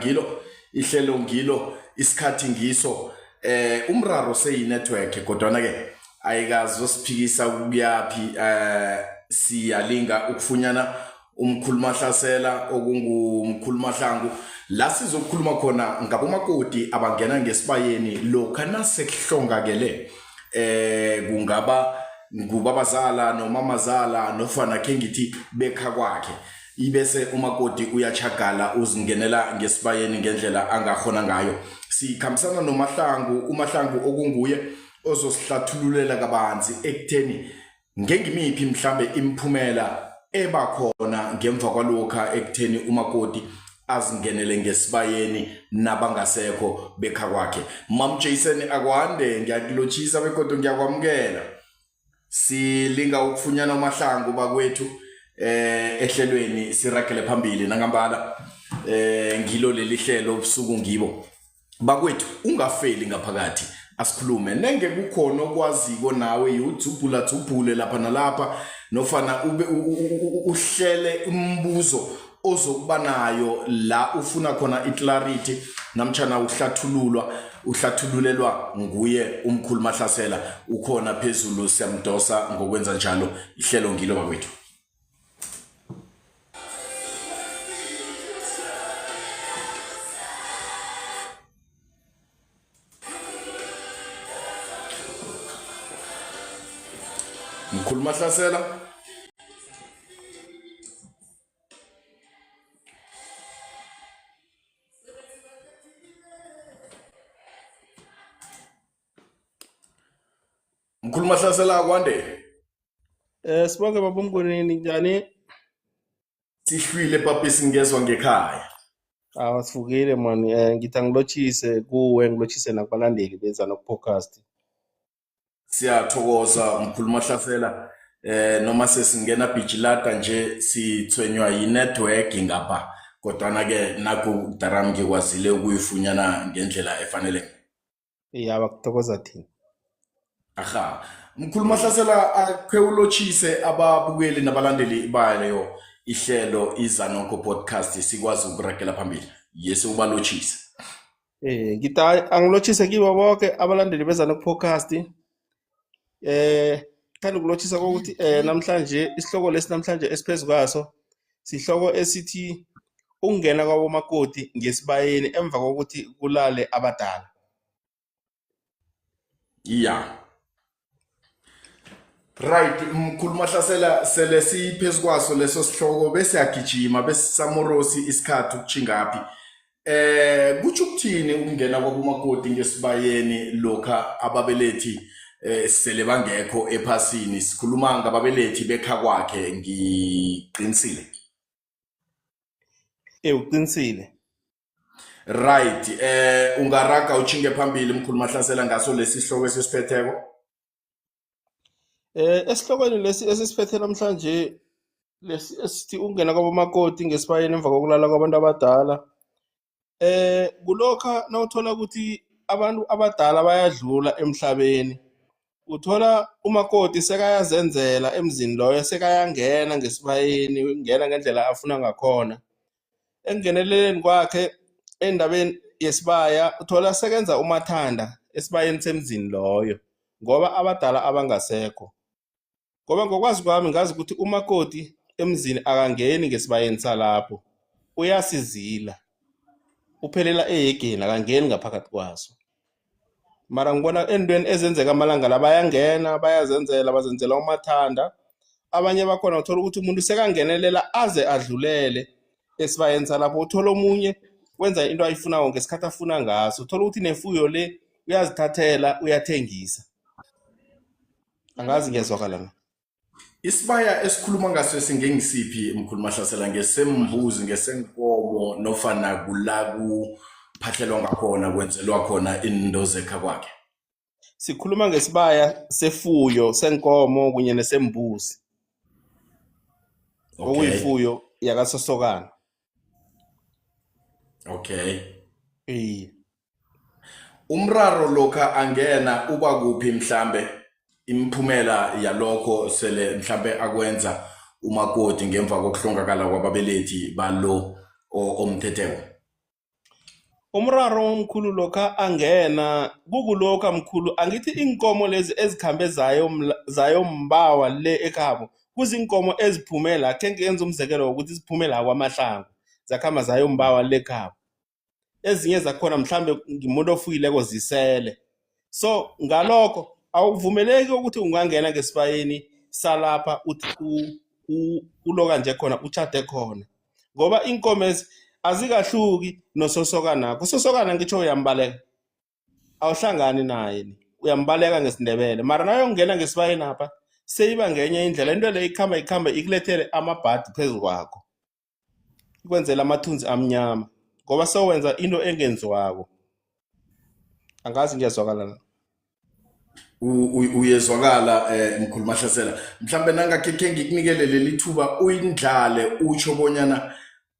Ngilo ihlelo, ngilo isikhathi, ngiso umraro seyi-network, kodwana ke ayikazosiphikisa ukuyaphi. Siyalinga ukufunyana umkhulu Mahlasela, okungumkhulu Mahlangu, la sizokukhuluma khona ngabomakoti abangena ngesibayeni lokha nasekuhlongakele kungaba ngubabazala nomamazala nofana khe ngithi bekha kwakhe, ibese umakoti uyachagala uzingenela ngesibayeni ngendlela angakhona ngayo. Sikhambisana noMahlangu, uMahlangu okunguye ozosihlathululela kabanzi ekutheni ngengimiphi mhlambe imiphumela eba khona ngemva kwalokha ekutheni umakoti azingenele ngesibayeni nabangasekho bekha kwakhe. Mam Jason, akwande, ngiyakulotshisa begodu ngiyakwamukela. Silinga ukufunyana uMahlangu bakwethu ehlelweni, siragele phambili nangambala. Ngilo leli hlelo ubusuku ngibo bakwethu, ungafeli ngaphakathi, asikhulume nenge kukhona okwaziko nawe, udzubhula dzubhule lapha nalapha nofana ube uhlele umbuzo ozokuba nayo la ufuna khona iclarity namtjhana uhlathululwa uhlathululelwa nguye umkhulu Mahlasela. Ukhona phezulu, siyamdosa ngokwenza njalo. Ihlelo ngilo bakwethu. Mkhulu Mahlasela. Mkhulu Mahlasela, kwande. Sibonge baba uMnguni, njani? Sihlwile papi, singezwa ngekhaya. Awa, sivukile man. Ngithi angilotshise kuwe, ngilotshise nakubalandeli beza podcast. Siyathokoza mkhulu Mahlasela. Noma sesingena bijilata nje sithwenywa yi-network ngapha, kodwana ke naku daram ngikwazile ukuyifunyana ngendlela efanele. Ya, bakuthokoza thina. Aha. Mkhulu Mahlasela, akhe ulotshise ababukeli nabalandeli bayo ihlelo Izanokho Podcast, sikwazi ukuragela phambili. Yese ubalotshise. Ngithi angilotshise kibo bonke abalandeli beZanokho Podcast. Thanda ukulotshisa kokuthi namhlanje isihloko lesi namhlanje esiphezu kwaso sihloko esithi ukungena kwabomakoti ngesibayeni emva kokuthi kulale abadala. Yeah. Right, mkhulu Mahlasela, sele siphezu kwaso leso sihloko bese yagijima bese samorosi isikhathi ukuchingaphi. Kutsho ukuthini ukungena kwabomakoti ngesibayeni lokha ababelethi sele bangekho ephasini? Sikhuluma ngababelethi bekha kwakhe, ngiqinisile? Uqinisile. Right, ungaraga uchinge phambili mkhulu Mahlasela ngaso lesi sihloko esisiphetheko. Esihlokweni lesi esisiphethe namhlanje lesi esithi ukungena kwabomakoti ngesibayeni emva kokulala kwabantu abadala. Kulokha nawuthola ukuthi abantu abadala bayadlula emhlabeni, uthola umakoti sekayazenzela emzini loyo, sekayangena ngesibayeni, ungena ngendlela afuna ngakhona. Ekungeneleleni kwakhe endabeni yesibaya, uthola sekenza umathanda esibayeni semzini loyo, ngoba abadala abangasekho. Ngoba ngokwazi kwami ngazi ukuthi umakoti emzini akangeni ngesibayeni salapho, uyasizila, uphelela eyegeni, akangeni ngaphakathi kwaso. Mara ngibona entweni ezenzeka amalanga la, bayangena bayazenzela, bazenzela umathanda. Abanye bakhona uthola ukuthi umuntu sekangenelela aze adlulele esibayeni salapho, uthola omunye wenza into ayifunako ngesikhathi afuna ngaso, uthola ukuthi nefuyo le uyazithathela uyathengisa. Angazi ngiyazwakala na? Isibaya esikhuluma ngaso singengisiphi mkhulu Mahlasela, ngesembuzi, ngesenkomo nofana kula kuphahlelwa ngakhona, kwenzelwa khona into zekha kwakhe? Sikhuluma ngesibaya sefuyo senkomo kunye nesembuzi. Okuyifuyo yakasosokana. Okay. Iye. Umraro lokha angena uba kuphi mhlambe imiphumela yalokho sele mhlambe akwenza umakoti ngemva kokuhlongakala kwababelethi balo omthetheko? Umraro omkhulu lokha angena kukulokha mkhulu angithi iinkomo lezi ezikhambe zayombawa le ekhabo kuziinkomo eziphume la khe ngenza umzekelo wokuthi ziphume la kwamahlangu zakhamba zayombawa le ekhabo ezinye zakhona mhlambe ngimuntu ofuyileko zisele so ngalokho awuvumeleki ukuthi ungangena ngesibayeni salapha uthi uloka nje khona utshade khona ngoba iinkomezi azikahluki nososokanakho usosokana ngitsho uyambaleka awuhlangani naye ni uyambaleka ngesindebele mara nayongena ngesibayeni apha seyiba ngenye indlela into leyo ikhamba ikhamba ikulethele amabhadi phezu kwakho ikwenzela amathunzi amnyama ngoba sowenza into engenziwako angazi ngiyazwakala na Uyezwakala mkhulu Mahlasela mhlambe nangakhe khe ngikunikele leli thuba uyindlale utsho bonyana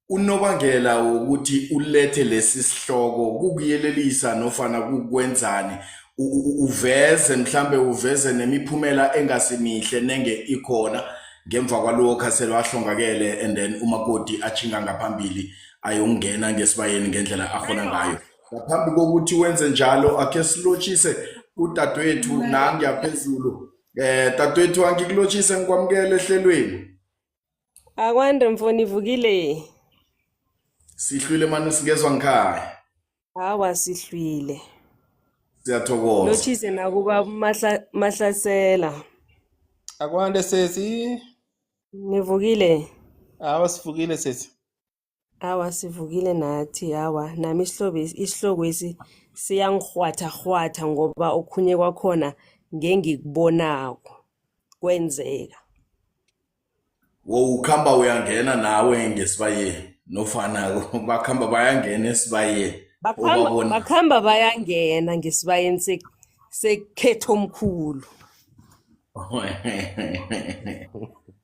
unobangela wokuthi ulethe lesi sihloko kukuyelelisa nofana kukwenzani uveze mhlambe uveze nemiphumela engasimihle nenge ikhona ngemva kwalokho asele wahlongakele and then umakoti atjhinga ngaphambili ayongena ngesibayeni ngendlela akhona ngayo. Ngaphambi kokuthi wenze njalo akhe silotshise udadewethu nangiyaphezulu. Dadewethu angikulotshise ngikwamukele ehlelweni. Akwande mfoni ivukile. Sihlwile mani singezwa ngikhaya. Awa sihlwile. Siyathokoza. Lotshise nakuba Mahlasela. Akwande sesi. Nivukile? Awa sivukile sesi. Awa sivukile nathi awa nami isihlokwesi siyangirhwatha-rhwatha ngoba okhunye kwakhona ngengikubonako kwenzeka. Wowukhamba uyangena nawe ngesibayeni nofana bakhamba bayangena esibayeni Bakhamba obabona. bakhamba bayangena ngesibayeni sekhethomkhulu.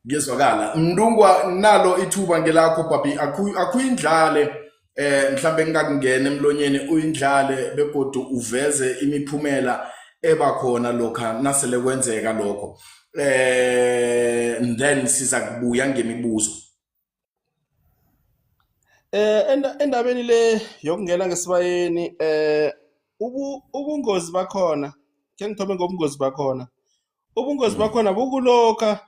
Kuyezwakala. Mntungwa nalo ithuba ngelakho papi akuyindlale mhlambe ngingakungena emlonyeni uyindlale begodu uveze imiphumela eba khona lokha nasele kwenzeka lokho then siza kubuya ngemibuzo. Endabeni le yokungena ngesibayeni ubungozi bakhona ke ngithome ngobungozi bakhona. Ubungozi bakhona bukulokha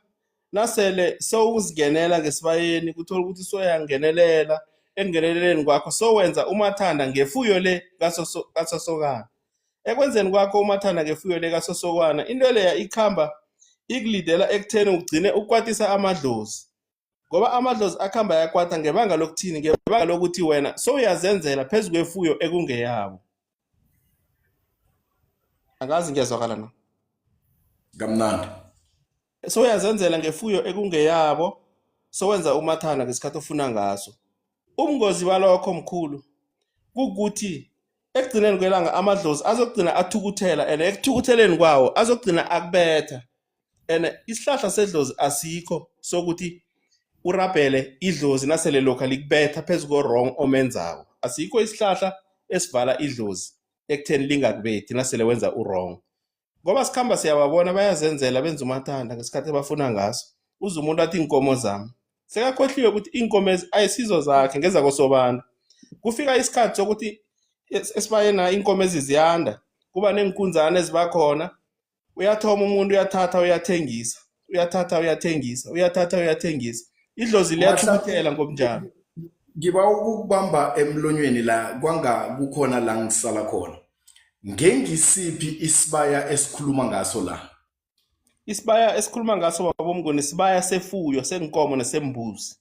nasele sewuzingenela ngesibayeni kuthola ukuthi soyangenelela ekungeneleleni kwakho sowenza umathanda ngefuyo le kasosokana. Ekwenzeni kwakho umathanda ngefuyo le kasosokana into leya ikhamba ikulidela ekutheni ugcine ukwatisa amadlozi. Ngoba amadlozi akhamba ayakwata ngebanga lokuthini? Ngebanga lokuthi wena sowuyazenzela phezu kwefuyo ekungeyabo. Angazi ngiyazwakala na? Kamnandi. Sowuyazenzela ngefuyo ekungeyabo, sowenza umathanda ngesikhathi ofuna ngaso. Ubungozi balokho mkhulu kukuthi ekugcineni kwelanga amadlozi azokugcina athukuthela and ekuthukutheleni kwawo azokugcina akubetha. And isihlahla sedlozi asikho sokuthi urabhele idlozi nasele lokha likubetha phezu ko-wrong omenzako. Asikho isihlahla esivala idlozi ekutheni lingakubethi nasele wenza u-wrong. Ngoba sikhamba siyababona bayazenzela benza umathanda ngesikhathi abafuna ngaso. Uze umuntu athi iinkomo zami. Sekakhohliwe ukuthi iinkomo ezi ayisizo zakhe ngezakosobantu. Kufika isikhathi sokuthi esibayeni iinkomo ezi ziyanda, kuba neenkunzana ezibakhona. Uyathoma umuntu uyathatha uyathengisa, uyathatha uyathengisa, uyathatha uyathengisa. Idlozi liyathukuthela ngobunjalo. Ngiba ukukubamba emlonyweni la kwanga kukhona la ngisala khona. Ngengisiphi isibaya esikhuluma ngaso la? Isibaya esikhuluma ngaso baba Mnguni isibaya sefuyo seenkomo nesembuzi.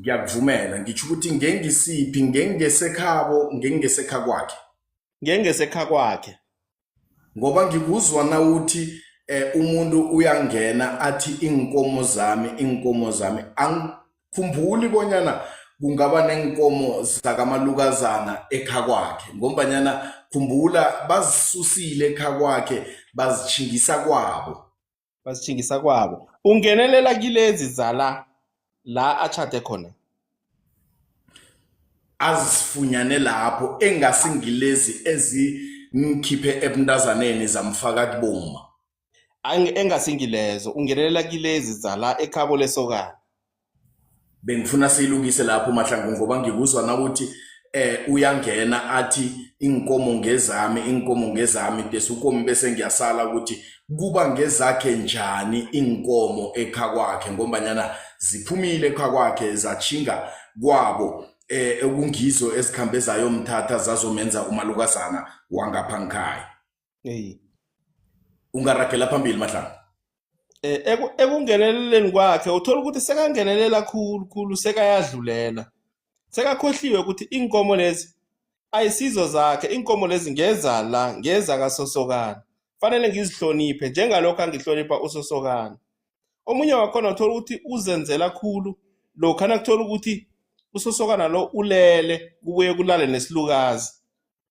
Ngiyakuvumela ngitsho ukuthi ngengisiphi ngengesekhabo ngengesekha kwakhe. Ngengesekha kwakhe. Ngoba ngikuzwa nawuthi umuntu uyangena athi iinkomo zami iinkomo zami angikhumbuli bonyana kungaba neenkomo zakamalukazana ekha kwakhe ngombanyana khumbula bazisusile ekha kwakhe bazitjhingisa kwabo. Bazitjhingisa kwabo. Ungenelela kilezi zala la atjhade khona. Azifunyane lapho engasingilezi ezimkhiphe ebuntazaneni zamfaka kubomma. Engasingilezo ungenelela kilezi zala ekhabo lesokana. Bengifuna siyilungise lapho Mahlangu ngoba ngikuzwa nawuthi Uyangena athi inkomo ngezami, inkomo ngezami, desukomi bese ngiyasala ukuthi kuba ngezakhe njani inkomo ekhakwakhe, ngombanyana ziphumile ekhakwakhe zatjhinga kwabo, ekungizo ezikhambe zayomthatha zazomenza umalukazana wangapha ngikhaya. Ungaragela phambili, Mahlangu. Ekungeneleleni kwakhe uthola ukuthi sekangenelela khulu khulu, sekayadlulela, sekakhohliwe ukuthi iinkomo lezi ayisizo zakhe. Iinkomo lezi ngeza la, ngeza kasosokana, fanele ngizihloniphe njengalokhu angihlonipha usosokana. Omunye wakhona uthola ukuthi uzenzela khulu lokha nakuthola ukuthi usosokana lo ulele, kubuye kulale nesilukazi,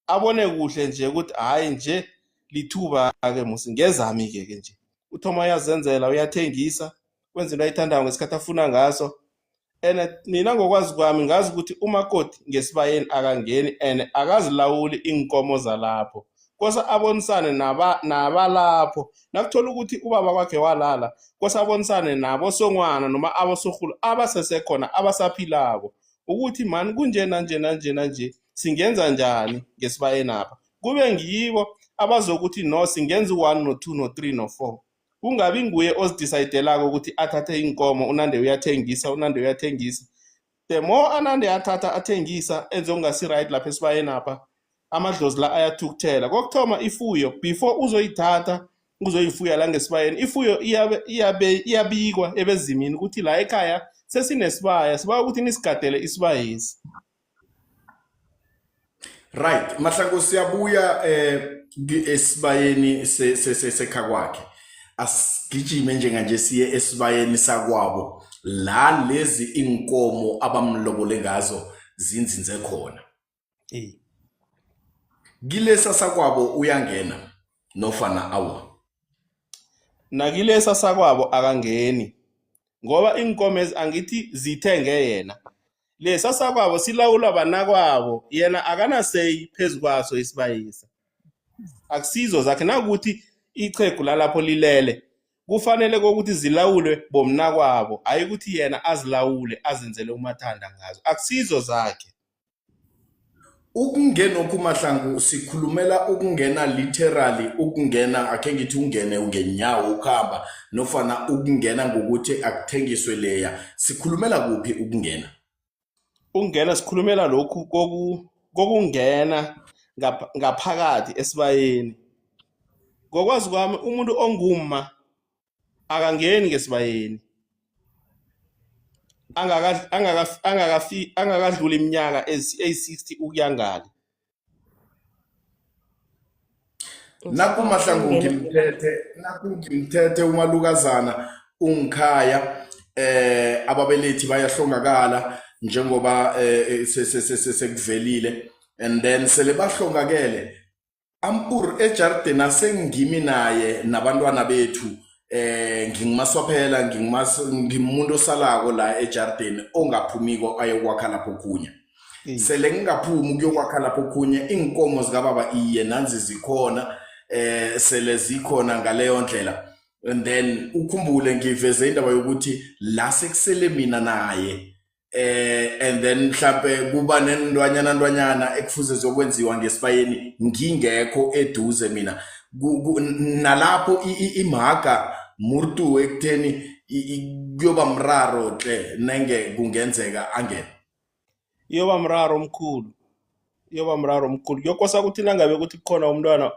abone kuhle nje ukuthi hayi nje lithuba-ke musi, ngezami-ke ke nje. Uthoma uyazenzela, uyathengisa, wenza into ayithandayo ngesikhathi afuna ngaso. And mina ngokwazi kwami ngazi ukuthi umakoti ngesibayeni akangeni and akazilawuli iinkomo zalapho, kose abonisane nabalapho. Nakuthola ukuthi ubaba kwakhe walala, kose abonisane nabosongwana noma abosorhulu abasesekhona abasaphilako ukuthi mani kunje nanje nanje nanje, singenza njani ngesibayeni apha. Kube ngibo abazokuthi no, singenza u-1 no-2 no-3 no-4, kungabi nguye ozidecidelako ukuthi athathe iinkomo, unande uyathengisa, unande uyathengisa. The more anande athatha athengisa, enze okungasi-right lapha esibayeni apha, amadlozi la ayathukuthela. Kokuthoma ifuyo, before uzoyithatha uzoyifuya la ngesibayeni, ifuyo iyabikwa ebezimini ukuthi la ekhaya sesinesibaya, sibawa ukuthi nisigadele isibayesi. Right, Mahlangu, siyabuya esibayeni sekhakwakhe. Asigijime njenganje siye esibayeni sakwabo la lezi inkomo abamlobole ngazo zinzinze khona. Kilesa sakwabo uyangena nofana awa? Nakilesa sakwabo akangeni, ngoba iinkomo angithi zithenge yena. Lesa sakwabo silawulwa banakwabo, yena akanaseyi phezu kwaso isibayisa, akusizo zakhe. Nakuthi ichegu lalapho lilele, kufanele kokuthi zilawulwe bomnakwabo, hayi ukuthi yena azilawule azenzele umathanda ngazo, akusizo zakhe. Ukungenokhu, Mahlangu, sikhulumela ukungena literally, ukungena akhe ngithi ungene ngenyawo ukuhamba, nofana ukungena ngokuthi akuthengiswe leya? Sikhulumela kuphi ukungena? Ukungena sikhulumela lokhu kokungena ngaphakathi esibayeni. Ngokwazi kwami umuntu ongumma akangeni ngesibayeni angakadluli iminyaka eyi-60 ukuya ngale. Nakumahlangu ngimthethe, nakungimthethe umalukazana ungikhaya, ababelethi bayahlongakala njengoba sekuvelile, and then sele bahlongakele ampur ejardeni, asengimi naye nabantwana bethu, ngingumaswaphela, ngimuntu osalako la ejardeni ongaphumiko ayokwakha lapho khunye. Sele ngingaphumi ukuyokwakha lapho khunye, iinkomo zikababa iye nanzi zikhona, sele zikhona ngaleyo ndlela. And then ukhumbule ngiveze indaba yokuthi la sekusele mina naye, and then mhlambe kuba nentwanyana ntwanyana ekufuze zokwenziwa ngesibayeni ngingekho eduze mina. Nalapho imaga murtu ekutheni kuyoba mraro tle nenge kungenzeka angene. Iyoba mraro omkhulu, iyoba mraro omkhulu. Kuyokosa ukuthi nangabe ukuthi kukhona umntwana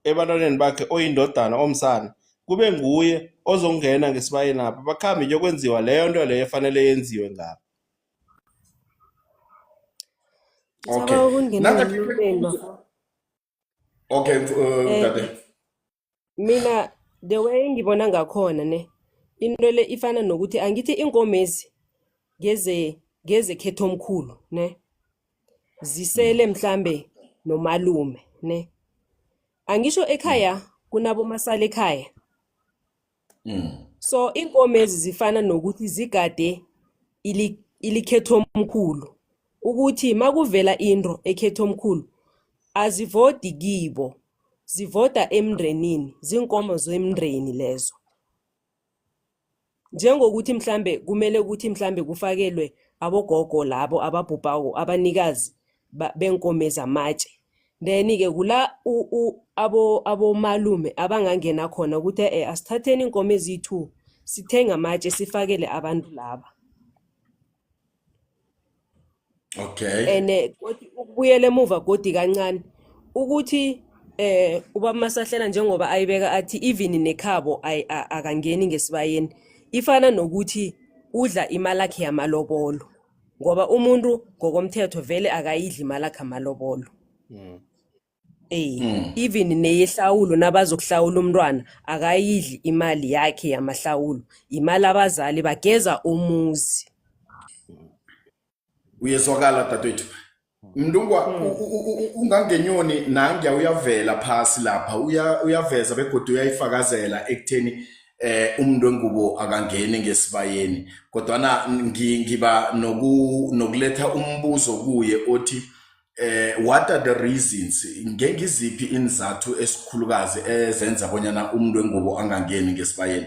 ebantwaneni bakhe oyindodana omsana, kube nguye ozongena ngesibayeni apha, bakhambe kuyokwenziwa leyo nto leyo efanele yenziwe ngapha. Okay. Ngicabanga ukungena ngemlomeni. Okay, dade. Mina the way ngibona ngakhona ne, into le ifana nokuthi angithi iinkomezi ngeze khethomkhulu ne, zisele mhlambe nomalume ne, angisho ekhaya kunabomasala ekhaya. So iinkomezi zifana nokuthi zigade ilikhethomkhulu, ukuthi makuvela into ekhethomkhulu azivoti kibo, zivoda emndenini, ziinkomo zemndeni lezo. Njengokuthi mhlambe kumele ukuthi mhlambe kufakelwe abogogo labo ababhubhako, abanikazi. beenkomo zamatshe. Then-ke kula abomalume abangangena khona ukuthi asithatheni iinkomo eziyi-2 sithenge amatshe sifakele abantu laba. Okay. Ene godu ukubuyela emuva godi kancane ukuthi ubaba Masahlela njengoba ayibeka athi even nekhabo akangeni ngesibayeni, ifana nokuthi udla imalakhe yamalobolo, ngoba umuntu ngokomthetho vele akayidli imalakhe amalobolo. Even neyehlawulo nabazokuhlawula umntwana akayidli imali yakhe yamahlawulo, imali abazali bageza umuzi. Uyezwakala dadewethu. Mntungwa, ungangenyoni nangiya uyavela phasi lapha, uyaveza begodu uyayifakazela ekutheni umuntu wengubo akangeni ngesibayeni, kodwana ngiba nokuletha umbuzo kuye othi what are the reasons, ngengiziphi inzathu esikhulukazi ezenza bonyana umuntu wengubo angangeni ngesibayeni?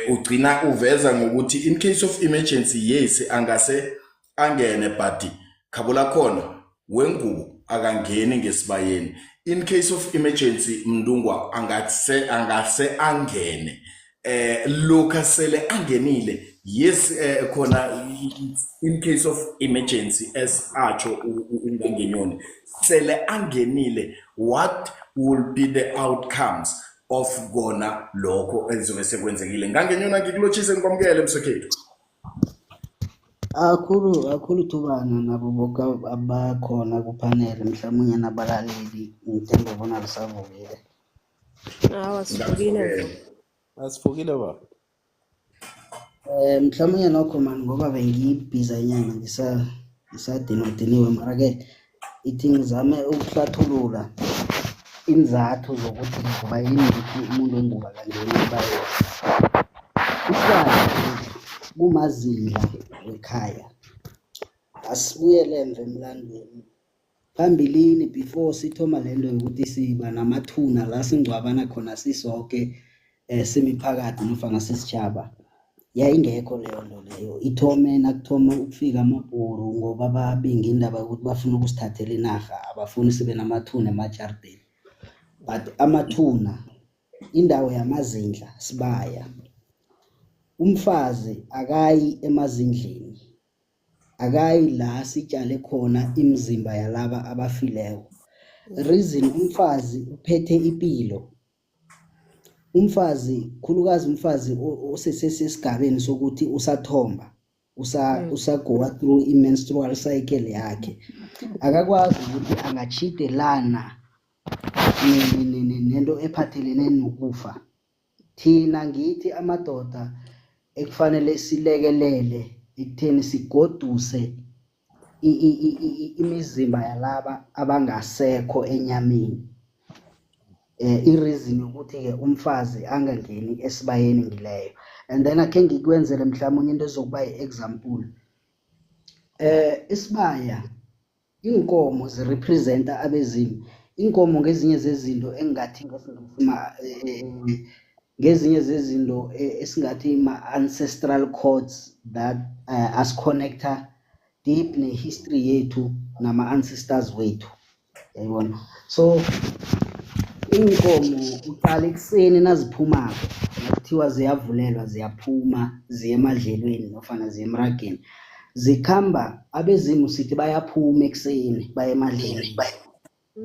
Ugcina uveza ngokuthi in case of emergency, yes, angase angene, but khabo khona wengubo akangeni ngesibayeni. In case of emergency, Mntungwa, angase angene, lokha sele angenile, yes, khona in case of emergency as atsho ungangenyoni, sele angenile, what will be the outcomes of kona lokho ezobe sekwenzekile? Ngangenyoni, ngikulotshise, ngikwamukele msokhethu. Akhulu akhulu Thubana, nabo boke abakhona kuphanele, mhlawumbe nabalaleli, ngithemba bona lisavukile. Awa, sivukile. Asivukile baba. Mhlawumbe nokho mani, ngoba bengibhiza inyama, ngisadinwadiniwe, mara ke ithi ngizame ukuhlathulula inzathu zokuthi kuba yini ukuthi umuntu wengubo akangeni esibayeni. Isibaya kumazindla wekhaya. Asibuyele emva emlandweni. Phambilini, before sithoma lento yokuthi siba namathuna la singcwabana khona sisoke simiphakathi nofana sisitjhaba, yayingekho leyo nto leyo. Ithome nakuthoma ukufika amabhuru, ngoba babinga indaba yokuthi bafuna ukusithathela inarha, abafuni sibe namathuna emajarideni. But amathuna, indawo yamazindla, sibaya. Umfazi akayi emazindleni, akayi la sitshale khona imizimba yalaba abafileko. Reason, umfazi uphethe ipilo. Umfazi, khulukazi umfazi osesesigabeni sokuthi usathomba, usagoa through i-menstrual cycle yakhe, akakwazi ukuthi angatjhidelana nento ephathelene nokufa. Thina ngithi amadoda ekufanele silekelele ekutheni sigoduse imizimba yalaba abangasekho enyameni. I-reason ukuthi-ke umfazi angangeni esibayeni ngileyo. And then akhe ngikwenzele mhlawumbe into ezokuba yi-example. Isibaya, inkomo zirepresenta abezimu. Inkomo ngezinye zezinto engingathi ngezinye zezinto esingathi ma-ancestral codes that asiconnecta deep ne-history yethu nama-ancestors wethu, yayibona. So iinkomo uqala ekuseni naziphumako, nakuthiwa ziyavulelwa, ziyaphuma ziye emadlelweni nofana ziye emrageni, zikhamba. Abezimu sithi bayaphuma ekuseni baye emadlelweni,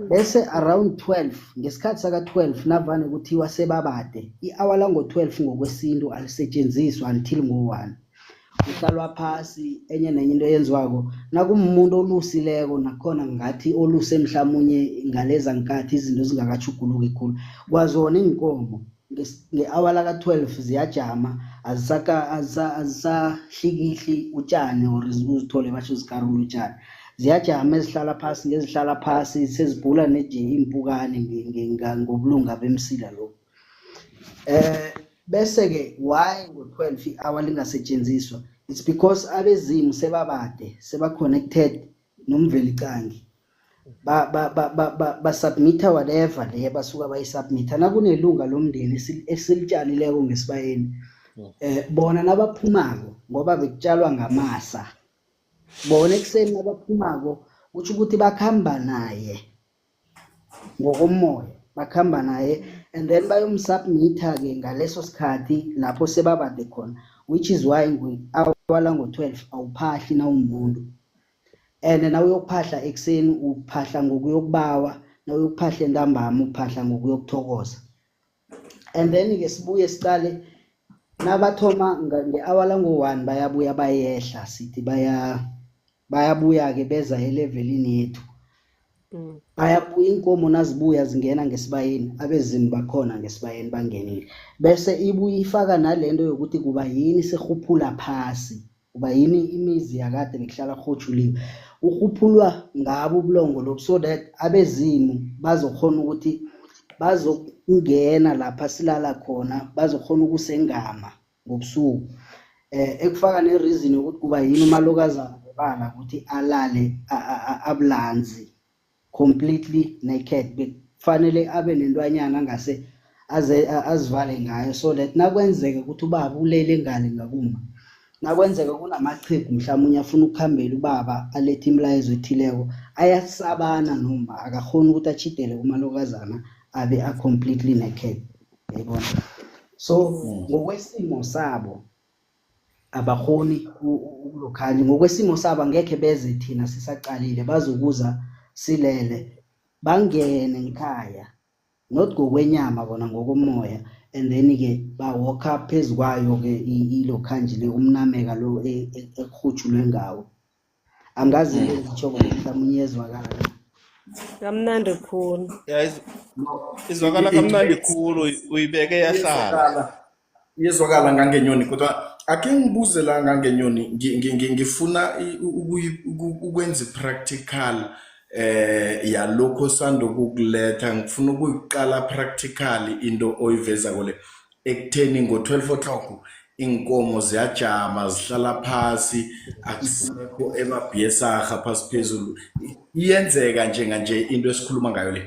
bese around 12, ngesikhathi saka-12 navane kuthiwa sebabade, i-hour lango-12 ngokwesintu alisetshenziswa until ngo-1. Kuhlalwa phasi, enye nenye into eyenziwako nakumumuntu olusileko nakhona, ngathi oluse mhlamunye ngaleza nkathi izinto zingakatjhuguluki khulu. Kwazona iinkomo nge-hour laka-12 ziyajama, azisahlikihli utshani or uzithole basho zikarula utshani, ziyajama. Ezihlala phasi ngezihlala phasi, sezibhula neje iimpukane ngobulunga bemsila lokhu. Bese-ke why ngo-12 i-hour lingasetshenziswa? It's because abezimu sebabade, seba-connected nomvelicangi, basubmitha whatever le basuka bayisubmitha. Nakunelunga lomndeni esilitshalileko ngesibayeni, bona nabaphumako, ngoba bekutshalwa ngamasa, bona ekuseni nabaphumako Kutjho ukuthi bakhamba naye ngokomoya, bakhamba naye and then bayomsubmitha-ke ngaleso sikhathi lapho sebabade khona, which is why nge-hour lango-12 awuphahli nawumuntu. And nawuyokuphahla ekuseni uphahla ngokuyokubawa, nawuyokuphahla entambama uphahla ngokuyokuthokoza. And then-ke sibuye siqale nabathoma nge-hour lango-1 bayabuya bayehla, sithi bayabuya-ke beza elevelini yethu. Bayabuya inkomo nazibuya zingena ngesibayeni, abezimu bakhona ngesibayeni bangenile. Bese ibuye ifaka nalento yokuthi kuba yini sirhuphula phasi, kuba yini imizi yakade bekuhlala kurhutjhuliwe. Kurhuphulwa ngabo ubulongo lobu so that abezimu bazokhona ukuthi bazokungena lapha silala khona, bazokhona ukusengama ngobusuku. Ekufaka ne-reason yokuthi kuba yini umalokazana bebala ukuthi alale abulanzi, completely naked, bekufanele abe nentwanyana angase aze azivale ngayo so that nakwenzeka ukuthi ubaba ulele ngale ngakuma, nakwenzeka kunamachegu mhlawumbe afuna ukukhambela ubaba alethe imilayezo ethileko, ayasabana noma akakhoni ukuthi achidele kumalokazana abe a-completely naked, yayibona. So ngokwesimo sabo abakhoni ukulokhanya, ngokwesimo sabo angekhe beze thina sisaqalile, bazokuza silele bangene ngikhaya, not ngokwenyama bona ngokomoya, and then-ke bawalka phezu kwayo-ke ilokhanje le umnameka lo ekuhutjhulwe ngawo. Angazi into engitjho mhlawumbe iyezwakala na? Kamnandi khulu. Ya, izwakala kamnandi khulu, uyibeke yahlala. Iyezwakala ngangenyoni, kodwa ake ngibuze la ngangenyoni, ngifuna ukwenza i-practical yalokho osanda ukukuletha. Ngifuna ukuyiqala practically into oyivezako le, ekutheni ngo-12 o'clock inkomo ziyajama zihlala phasi, akusekho emabhiyesarha phasi phezulu. Iyenzeka njenganje into esikhuluma ngayo le?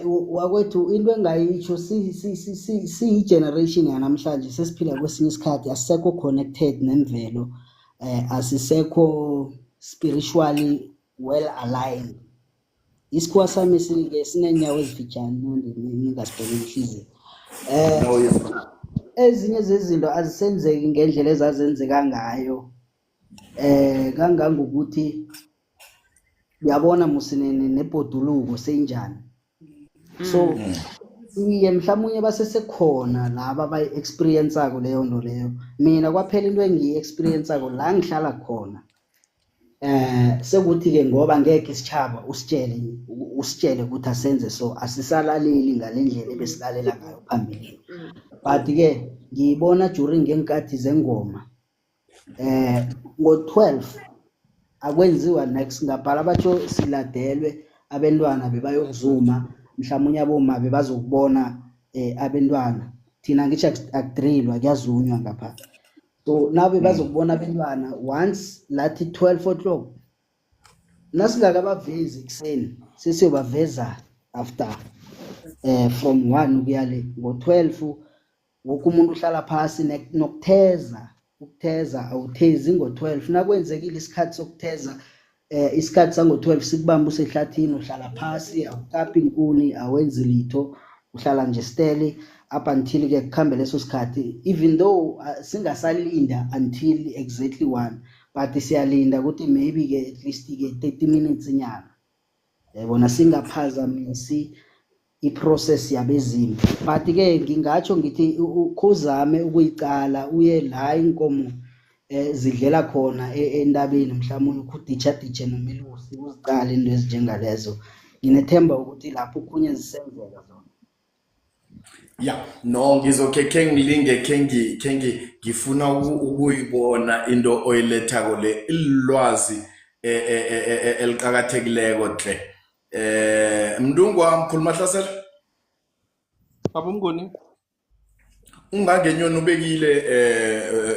Wakwethu into engayitsho, siyi-generation yanamhlanje, sesiphila kwesinye isikhathi, asisekho connected nemvelo, asisekho spiritually well aligned. Isikhuwa sami sike sinenyawo ezifitjhane, ningasibheki inhliziyo. Ezinye zezinto azisenzeki ngendlela ezazenzeka ngayo, kangangokuthi uyabona musi nebhoduluko seyinjani. So iye, mhlawumbe basesekhona laba abayi-experience-ako leyo nto leyo. Mina kwaphela into engiyi-experience-ako la ngihlala khona, sekuthi-ke ngoba ngekhe isitjhaba usitshele ukuthi asenze so, asisalaleli ngale ndlela ebesilalela ngayo phambilini. But-ke ngiyibona during ngeenkathi zengoma, ngo-12 akwenziwa next, ngabhala batjho siladelwe abentwana bebayokuzuma, mhlawumbe abomma bebazokubona abentwana. Thina ngisho akudrilwa, kuyazunywa ngapha. So nabe bazokubona abentwana once lathi 12 o'clock, nasingakabavezi ekuseni sesiyobaveza after from 1 ukuya le ngo-12. Woke umuntu uhlala phasi, nokutheza, ukutheza awuthezi ngo-12. Nakwenzekile isikhathi sokutheza, isikhathi sango-12 sikubamba usehlathini, uhlala phasi, awukapi inkuni, awenzi litho, uhlala nje stele up until ke kukhambe leso sikhathi. Even though singasalinda until exactly 1, but siyalinda ukuthi maybe ke at least ke 30 minutes nyana, yayibona, singaphazamisi i-process yabezimu. But ke ngingatsho ngithi khuzame ukuyicala, uye la inkomo zidlela khona entabeni, mhlawumbe ukhuditsha ditshe nomelusi, uzicale into ezinjengalezo. Nginethemba ukuthi lapho okhunye zisenzeka zona. Ya, no, ngizokhe khe ngilinge, khe ngifuna ukuyibona into oyilethako le, ilwazi eliqakathekileko tle. Mntungwa, mkhulu Mahlasela. Baba uMnguni. Ungangenyoni ubekile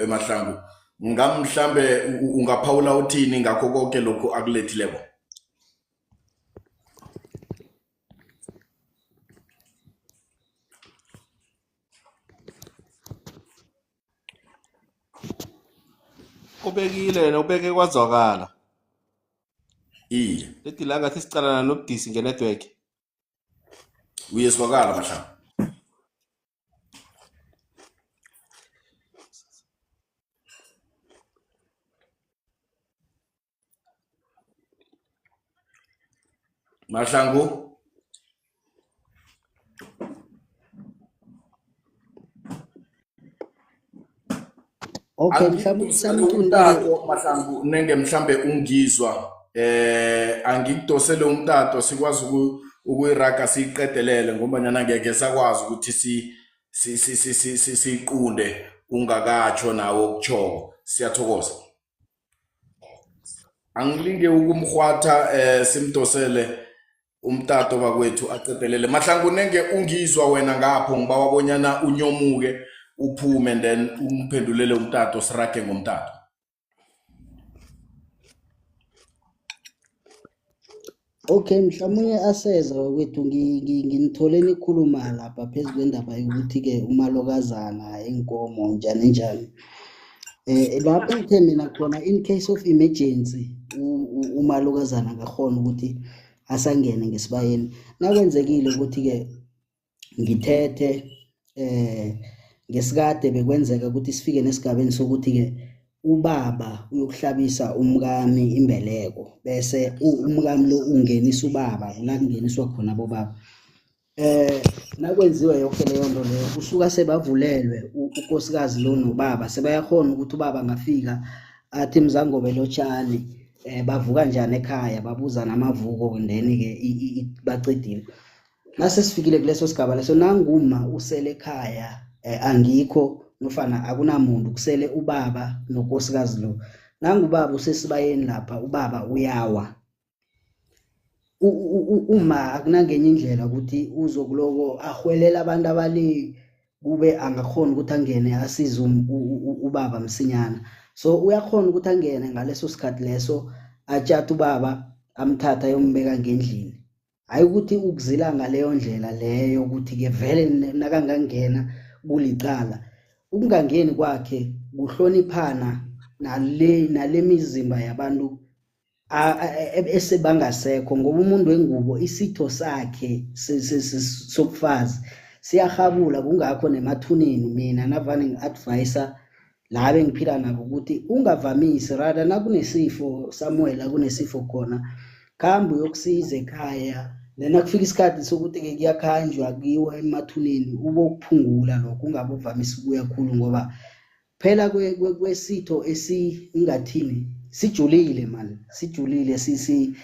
Mahlangu. Ngamhlambe ungaphawula uthini ngakho konke lokhu akulethileko? Ubekile yena, ubeke kwazwakala. Leti la ngathi sicalana nobudisi nge-network. Uyezwakala Mahlangu. Mahlangu. Okay, mhlawumbe Angikudosele usamthunde umtato Mahlangu nenge mhlambe ungizwa angikudosele umtato sikwazi ukuyiraga siyiqedelele ngombanyana ngeke sakwazi ukuthi siyiqunde ungakatsho nawo okuchoko. Siyathokoza. Angilinge ukumrhwatha simdosele umtato bakwethu aqedelele. Mahlangu nenge ungizwa wena ngapho ngibawa bonyana unyomuke uphume and then umphendulele umtato sirage ngomtato. Okay, mhlawumbe aseza kwethu nginithole nikhuluma lapha phezu kwendaba yokuthi-ke umalokazana inkomo njani njani. Lapho ngithe mina khona in case of emergency umalokazana angakhona ukuthi asangene ngesibayeni. Nakwenzekile ukuthi-ke ngithethe ngesikade bekwenzeka ukuthi sifike nesigabeni sokuthi-ke ubaba uyokuhlabisa umkami imbeleko bese umkami lo ungenisa ubaba la kungeniswa khona bobaba. Nakwenziwa yonke leyo nto leyo kusuka sebavulelwe unkosikazi lo nobaba sebayakhona ukuthi ubaba angafika athi mzangobe lotshani bavuka njani ekhaya babuzana amavuko then ke bacedile. Nase sifikile kuleso sigaba leso nanguma usele ekhaya angikho nofana akunamuntu kusele ubaba nonkosikazi lo. Nangubaba usesibayeni lapha ubaba uyawa. Uma akunangenye indlela ukuthi uzokuloko ahwelela abantu abali kube angakhona ukuthi angene asize ubaba msinyana. So uyakhona ukuthi angene ngaleso sikhathi leso athathe ubaba amthatha ayombeka ngendlini. Hayi ukuthi ukuzila ngaleyo ndlela leyo ukuthi ke vele nakangangena kulicala. Ukungangeni kwakhe kuhloniphana nale mizimba yabantu esebangasekho ngoba umuntu wengubo isitho sakhe sobufazi siyahabula kungakho nemathuneni mina navane ngi-advise la bengiphila nabo ukuthi ungavamisi rather nakunesifo Samuel akunesifo khona khamba uyokusiza ekhaya then akufika isikhathi sokuthi-ke kuyakhanjwa kuyiwa emathuneni ube ukuphungula lokho ungabe uvamise ukuya khulu ngoba phela kwesitho esingathini sijulile man sijulile sisi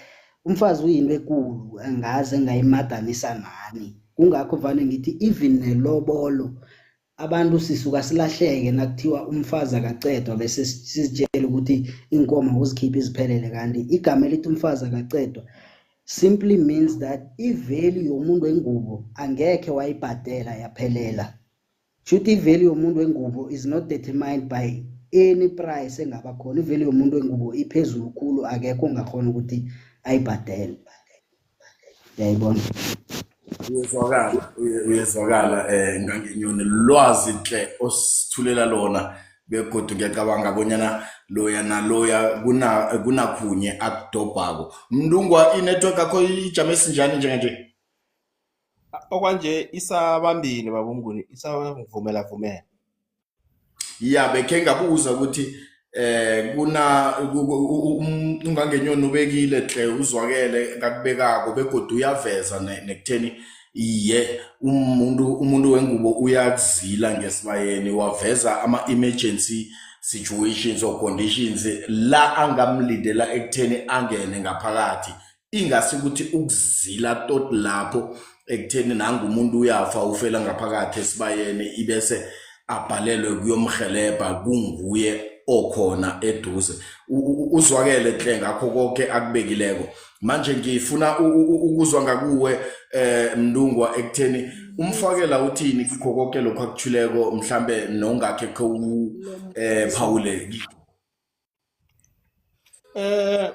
umfazi uyinto enkulu angaze ngayimadanisa nani kungakho vane ngithi even nelobolo abantu sisuka silahleke nakuthiwa umfazi akacedwa bese sizitshela ukuthi inkomo uzikhipha iziphelele kanti igama elithi umfazi akacedwa simply means that i-value yomuntu wengubo angekhe wayibhadela yaphelela. Shuthi i-value yomuntu wengubo is not determined by any price engaba khona. I-value yomuntu wengubo iphezulu khulu akekho ongakhona ukuthi ayibhadele. Uyayibona? Uyezwakala, uyezwakala Ngangenyoni lwazi hle osithulela lona begodu ngiyacabanga bonyana loya naloya kunakhunye akudobhako. Mntungwa i-network yakho ijame sinjani njenganje? Okwanje isabambile baba uMnguni, isavumela vumela. Ya bekhe ngabuza ukuthi kuna Ungangenyoni ubekile hle uzwakele ngakubekako begodu uyaveza nekutheni iye umuntu wengubo uyakuzila ngesibayeni waveza ama-emergency situations or conditions la angamlindela ekutheni angene ngaphakathi ingasi ukuthi ukuzila tot lapho ekutheni nangu umuntu uyafa ufela ngaphakathi esibayeni ibese abhalelwe kuyomhelebha kunguye okhona eduze. Uzwakele hle ngakho konke akubekileko. Manje ngifuna ukuzwa ngakuwe Mntungwa ekutheni umfakela uthini kikho konke lokho akuthuleko mhlambe nongakhe khe phawule.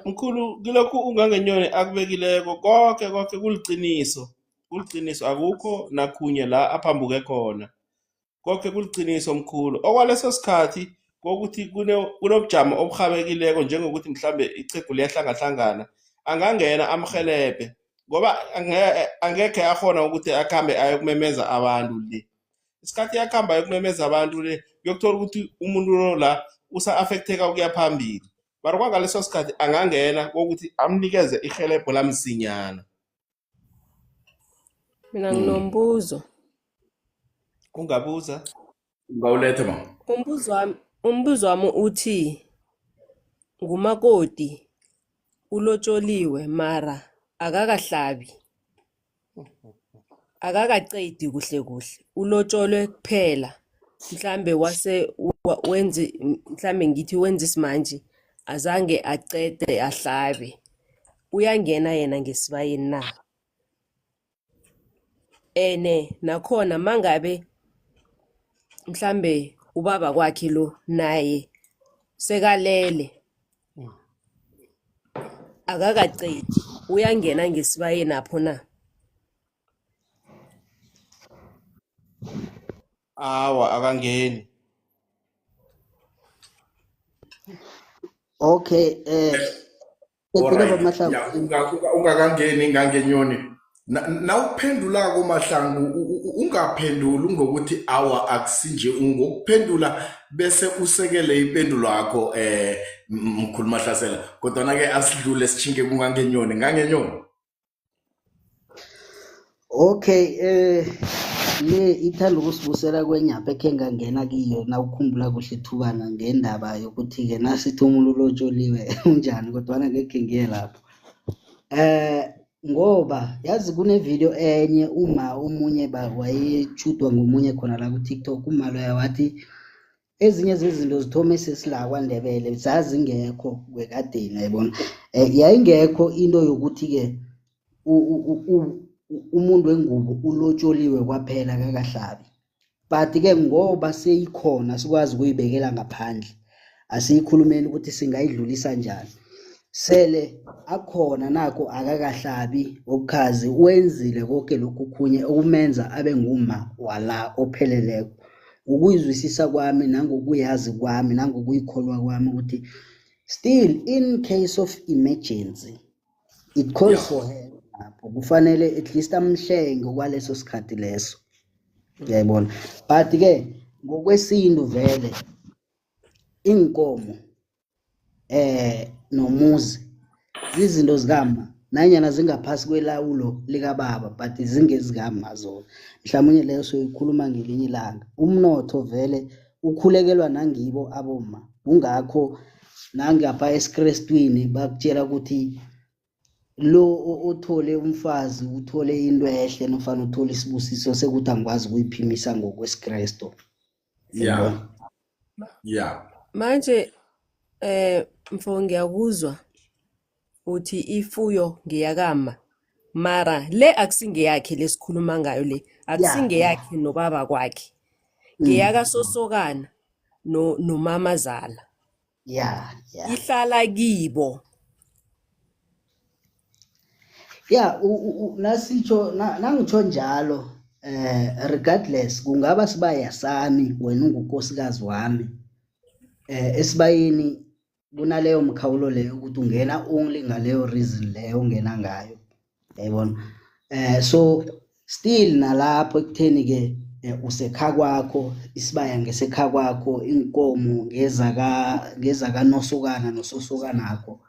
Mkhulu kilokhu Ungangenyoni akubekileko konke konke kuliqiniso. Kuliqiniso akukho nakhunye la aphambuke khona. Konke kuliqiniso mkhulu. Okwaleso sikhathi kokuthi kunobujamo oburhabekileko njengokuthi mhlambe iqhegu liyahlangahlangana. Angangena amhelebhe ngoba angekhe akhona ukuthi akhambe ayokumemeza abantu le. Isikhathi yakhamba ayokumemeza abantu le, kuyokuthola ukuthi umuntu lo la usa-affecteka ukuya phambili. Mara kwangaleso sikhathi angangena kokuthi amnikeze ihelebho lamsinyana. Mina nginombuzo. Ungabuza? Ungawuletha mama. Umbuzo wami uthi ngumakoti ulotsholiwe mara akakahlabi. Akakacedi kuhle kuhle. Ulotsholwe kuphela. Mhlambe wase wenze, mhlambe ngithi wenze isimanje, azange acede ahlabe. Uyangena yena ngesibayeni na? Ene nakhona mangabe mhlambe ubaba kwakhe lo naye sekalele, akakacedi, uyangena ngesibayeni apho na? Awa, akangeni. Okay, qedile. Alright. BaMahlangu. Ya, ungakangeni ngangenyoni. Nawuphendulako Mahlangu, ungaphenduli ngokuthi awa akusinje, ngokuphendula bese usekele impendulo yakho, mkhulu Mahlasela. Kodwana ke asidlule sichinge kungangenyoni, ngangenyoni. Okay, le ithanda ukusibusela kwenyapha ekhe ngangena kiyo nawukhumbula kuhle thubana ngendaba yokuthi-ke nasithi umuntu ulotsholiwe unjani, kodwana ngekhe ngiye lapho. Ngoba yazi kune-video enye uma omunye wayetjhudwa ngomunye khona la ku-TikTok, umma loya wathi ezinye zezinto zithome sesila kwaNdebele, zazingekho kwekadeni, yayibona. Yayingekho into yokuthi-ke umuntu wengubo ulotsholiwe kwaphela akakahlabi. But-ke ngoba seyikhona sikwazi ukuyibekela ngaphandle, asiyikhulumeni ukuthi singayidlulisa njani. Sele akhona nakho akakahlabi obukhazi, wenzile konke lokhu okhunye okumenza abe ngumma wala opheleleko. Ukuyizwisisa kwami nangokuyazi kwami nangokuyikholwa kwami ukuthi still in case of emergency it calls for her lapho kufanele at least amhlenge kwaleso sikhathi leso, uyayibona. But ke ngokwesintu vele inkomo nomuzi zizinto zikama nanyana zingaphasi kwelawulo likababa, but zingezikama zona. Mhlawumbe leyo soyikhuluma ngelinye ilanga. Umnotho vele ukhulekelwa nangibo aboma, kungakho nangapha esiKrestwini bakutshela ukuthi lo othole umfazi uthole into ehle nofana uthole isibusiso sekuthi angikwazi ukuyiphimisa ngokwesiKresto. Manje mfo, ngiyakuzwa uthi ifuyo ngeyakama, mara le akusingeyakhe lesikhuluma ngayo le, akusingeyakhe nobaba kwakhe, ngeyakasosokana no nomamazala. Ihlala kibo. Ya, nasitsho nangitsho njalo, regardless kungaba sibaya sami, wena ungukosikazi wami, esibayeni kunaleyo mkhawulo leyo ukuthi ungena only ngaleyo reason leyo ungena ngayo, yayibona. So still nalapho ekutheni ke usekha kwakho, isibaya ngesekha kwakho, inkomo ngezaka ngezakanosokana nososokanakho,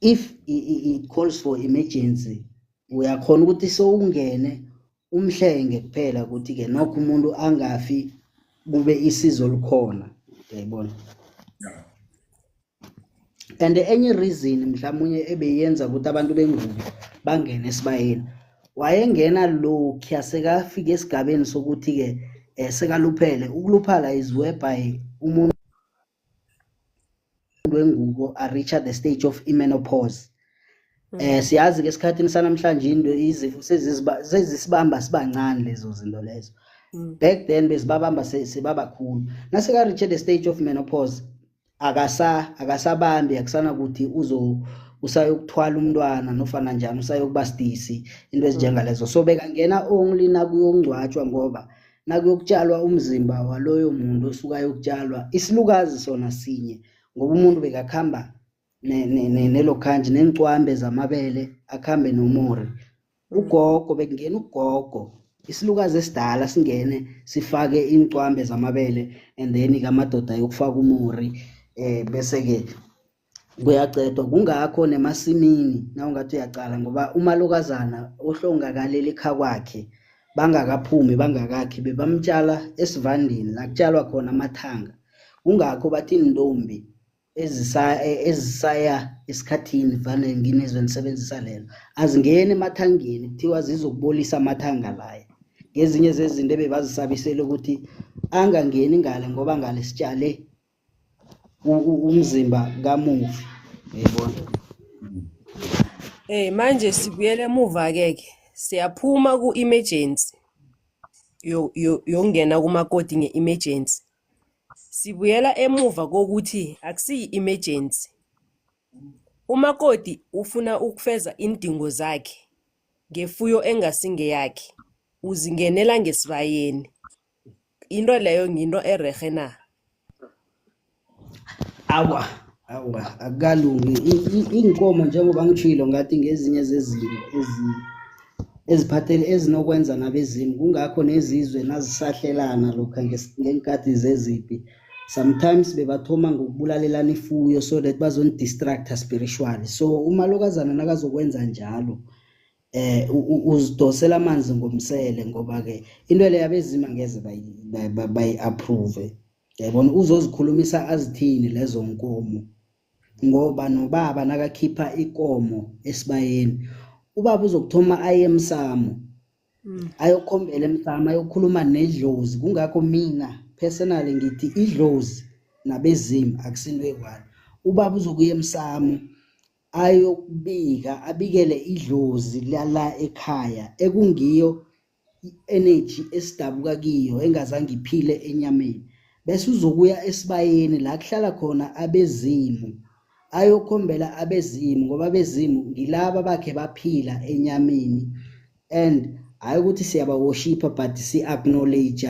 if it calls for emergency uyakhona ukuthi sowungene umhlenge kuphela ukuthi ke nokho umuntu angafi kube isizo likhona, uyayibona. And enye reason mhlawumnye ebeyenza ukuthi abantu bengubo bangene esibayeni, wayengena lokhuya sekafika esigabeni sokuthi-ke sekaluphele. Ukuluphala is whereby umuntu wengubo a-reacha the stage of i-menopause. Siyazi ke esikhathini sanamhlanje into izifo sezisibamba sibancane lezo zinto lezo. Back then bezibabamba sebabakhulu. Naseka reach the stage of menopause akasabambi, akusanakuthi uzo usayokuthwala umntwana nofana njani, usayokuba sidisi, into ezinjengalezo. So bekangena only nakuyongcwatshwa, ngoba nakuyokutshalwa umzimba waloyo muntu osuka ayokutshalwa isilukazi sona sinye, ngoba umuntu bekakhamba. Nelokhanje neencwambe zamabele akhambe nomori. Ugogo bekungena ugogo isilukazi esidala singene sifake iincwambe zamabele and then-ke amadoda ayokufaka umori bese-ke kuyacedwa. Kungakho nemasimini nawungathi uyaqala ngoba umalokazana ohlongakalele ekhakwakhe bangakaphumi bangakakhi bebamtjala esivandeni la kutjalwa khona amathanga. Kungakho bathi iintombi ezisaya esikhathini vane nginizwe nisebenzisa lelo azingeni emathangeni kuthiwa zizokubolisa amathanga laya. Ngezinye zezinto ebebazisabisela ukuthi angangeni ngale ngoba ngale sitshale umzimba kamufi uyayibona. Manje sibuyele emuva ke ke siyaphuma ku-emergency yokungena kumakoti nge-emergency. Sibuyela emuva kokuthi akusiyi-emergency. Umakoti ufuna ukufeza iindingo zakhe ngefuyo engasingeyakhe, uzingenela ngesibayeni. Into leyo nginto ererhe na? Awa, awa, akukalungi. Iinkomo njengoba ngitjhwilo ngathi ngezinye zezinto eziphathele ezinokwenza nabezimu kungakho nezizwe nazisahlelana lokha ngeenkathi zezipi sometimes bebathoma ngokubulalelana ifuyo so that bazonidistracta spiritually. So umalokazana nakazokwenza njalo uzidosela amanzi ngomsele ngoba ke into leyo abezimu angeze bayi-approve yayibona. Uzozikhulumisa azithini lezo nkomo ngoba nobaba nakakhipha ikomo esibayeni ubaba uzokuthoma aye emsamo ayokhombela emsamo ayokhuluma nedlozi. Kungakho mina personally ngithi idlozi nabezimu akusinto eyi-one. Ubaba uzokuya emsamo ayokubika abikele idlozi lala ekhaya ekungiyo i-energy esidabuka kiyo engazange iphile enyameni, bese uzokuya esibayeni la kuhlala khona abezimu ayokhombela abezimu ngoba abezimu ngilaba bakhe baphila enyameni and hayi ukuthi siyaba-worshipha but si-acknowledge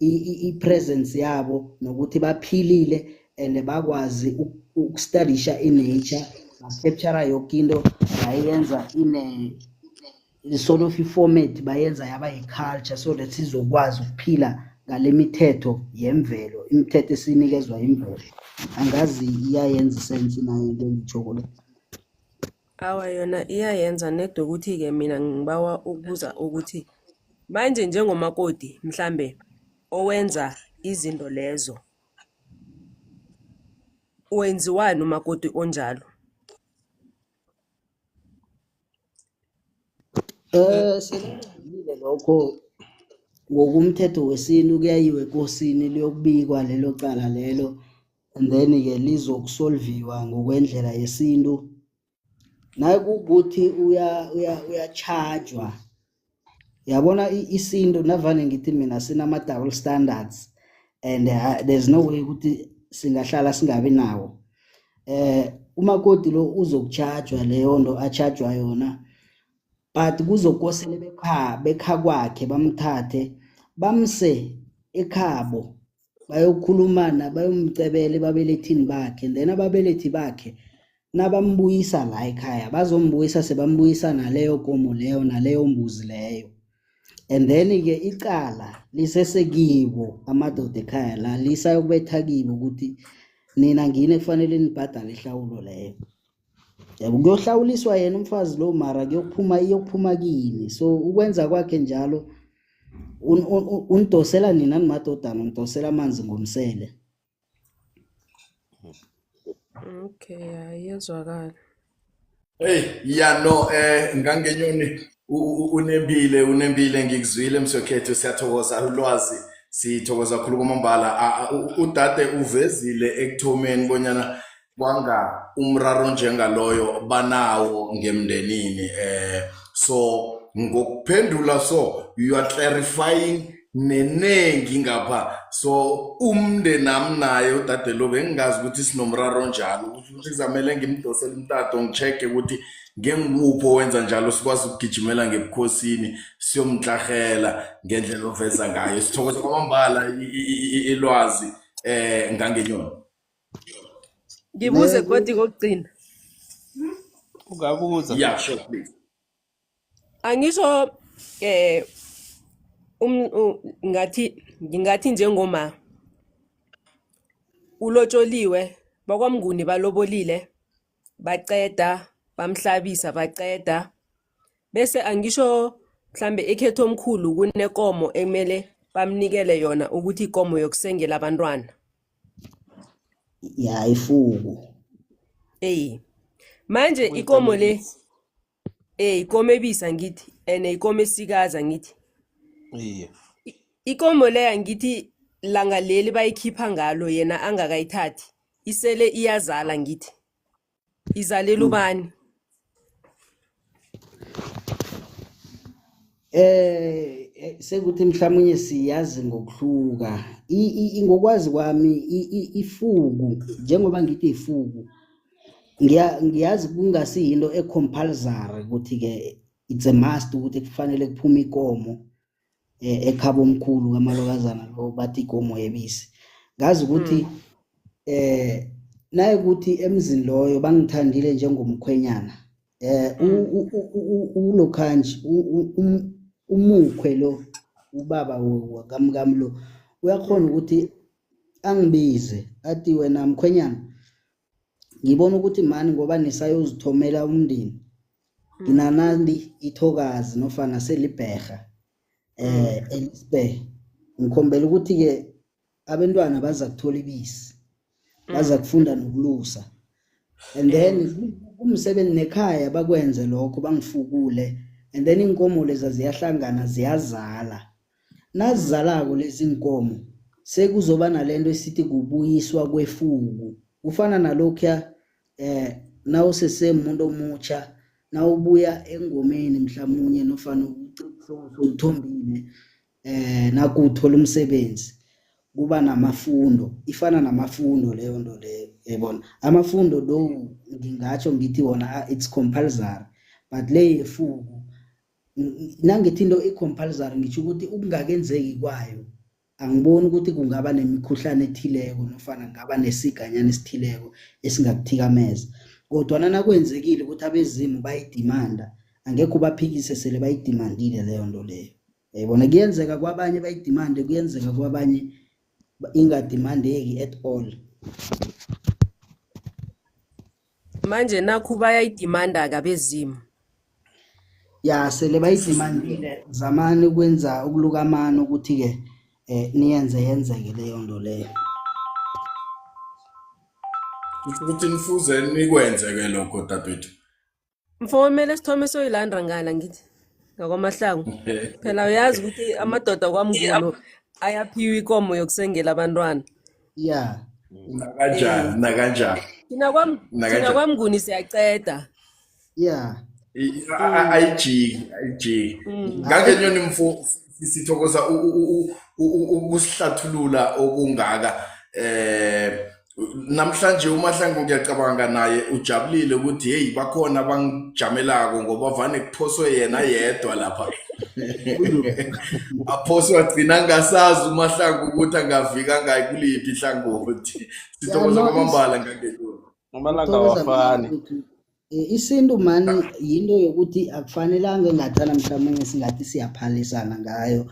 i-presence yabo nokuthi baphilile and bakwazi ukustadisha i-nature ba-capture yoke into bayenza ine sort of i-format bayenza yaba yi-culture so that sizokwazi ukuphila ngale mithetho yemvelo, imithetho esinikezwa imvelo. Angazi iyayenza isense nayo into engitjhoko le. Awa yona iyayenza nede ukuthi-ke mina ngibawa ukubuza ukuthi manje njengomakoti mhlambe owenza izinto lezo wenziwani umakoti onjalo? Sekwenzile lokho ngokumthetho wesintu kuyayiwa ekosini liyokubikwa lelo cala lelo and then-ke lizokusolviwa ngokwendlela yesintu. Nakukuthi uyachajwa yabona isintu navane ngithi mina sinama-double standards and there's no way ukuthi singahlala singabi nawo. Umakoti lo uzokuchajwa leyo nto achajwa yona but kuzokosele bekha kwakhe bamthathe bamse ekhabo bayokhulumana bayomcebela ebabelethini bakhe and then ababelethi bakhe nabambuyisa la ekhaya bazombuyisa sebambuyisa naleyo komo leyo naleyo mbuzi leyo and then-ke icala lisesekibo amadoda ekhaya la lisayokubetha kibo ukuthi nina ngini kufanele nibhadale ihlawulo leyo. Yabo kuyohlawuliswa yena umfazi lo mara kuyokuphuma iyokuphuma kini. So ukwenza kwakhe njalo unidosela nina nimadodana unidosela amanzi ngomsele. Okay, iyezwakala. Hey, ya no ngangenyoni unembile unembile ngikuzwile msokhethu siyathokoza ulwazi sithokoza kakhulu kwamambala. Udade uvezile ekuthomeni bonyana kwanga umraro njengaloyo banawo ngemndenini so ngokuphendula so you are clarifying nenengi ngapha so umndenami naye udade lo bengingazi ukuthi sinomraro onjalo ukuthi kuzamele ngimdosele umtato ngi-check-e ukuthi ngengiwuphi owenza njalo sikwazi ukugijimela ngebukhosini siyomtlahela ngendlela oveza ngayo. Sithokoza kwamambala ilwazi ngangenyoni. Ngibuze godi kokugcina. Ungabuza. Yeah, sure, please. Angisho ngathi ngingathi njengoma ulotsholiwe bakwaMnguni balobolile baceda bamhlabisa baceda bese angisho mhlambe ekhetho omkhulu kunekomo ekumele bamnikele yona ukuthi ikomo yokusengela abantwana. Ya, ifuku. Ey. Manje ikomo le Kuyikamekisi. Ikomo ebisa ngithi ene ikomo esikaza ngithi. Iye. Ikomo le angithi langa leli bayikhipha ngalo yena angakayithathi isele iyazala ngithi. Izalela ubani? Sekuthi mhlawumnye siyazi ngokuhluka. Ngokwazi kwami ifuku njengoba ngithi ifuku ngiyazi kungasiyinto e-compulsory ukuthi ke it's a must ukuthi kufanele kuphume ikomo ekhabo omkhulu kamalokazana lo bathi ikomo yebisi. Ngazi ukuthi naye ukuthi emzini loyo bangithandile njengomkhwenyana. Ulokhanji umukhwe lo ubaba wakamkami lo uyakhona ukuthi angibize athi wena mkhwenyana ngibona ukuthi mani ngoba nisayozithomela umndeni nginanandi ithokazi nofana selibherha elispe ngikhombela ukuthi ke abantwana baza kuthola ibisi baza kufunda nokulusa and then kumsebenzi nekhaya bakwenze lokho bangifukule and then inkomo leza ziyahlangana ziyazala nazizalako lezi inkomo sekuzoba nalento esithi kubuyiswa kwefuku kufana nalokhuya nawusesemuntu omutsha nawubuya engomeni mhlawumnye nofana uthombile nakuthola umsebenzi kuba namafundo ifana namafundo leyo nto leyo yayibona amafundo lo ngingatsho ngithi wona it's compulsory but le yefuku nangithi into i-compulsory ngitsho ukuthi ukungakenzeki kwayo angiboni ukuthi kungaba nemikhuhlane ethileko nofana kungaba nesiganyana esithileko esingakuthikameza kodwana nakwenzekile ukuthi abezimu bayidimanda angekho ubaphikise sele bayidimandile leyo nto leyo yayibona kuyenzeka kwabanye bayidimande kuyenzeka kwabanye ingadimandeki at all. Manje nakhu bayayidimanda kabezimu. Ya sele bayidimandile zamani ukwenza ukuluka amano ukuthi ke niyenze yenzeke leyo nto leyo. Kusho ukuthi nifuze nikwenze ke lokho dadewethu. Mfo kumele sithome soyilanda ngala ngithi ngakwamahlangu. Phela uyazi ukuthi amadoda kwaMnguni ayaphiwa ikomo yokusengela abantwana. Ya. Nakanjani nakanjani. Thina kwam thina Nakanjani. kwaMnguni siyaceda. Ya. Ayijiki ayijiki. Ngangenyoni mfo sithokoza ukusihlathulula okungaka namhlanje uMahlangu ngiyacabanga naye ujabulile ukuthi hey bakhona abangijamelako ngoba vane kuphoswe yena yedwa lapha aphoswe agcina angasazi uMahlangu ukuthi angavika ngayi kuliphi ihlangothi. Sithokoza kwamambala ngangenyoni. Amalanga Thokoza mina awafani. mfowethu. Isintu mani yinto yokuthi akufanelanga engathana mhlawumbe singathi siyaphalisana ngayo.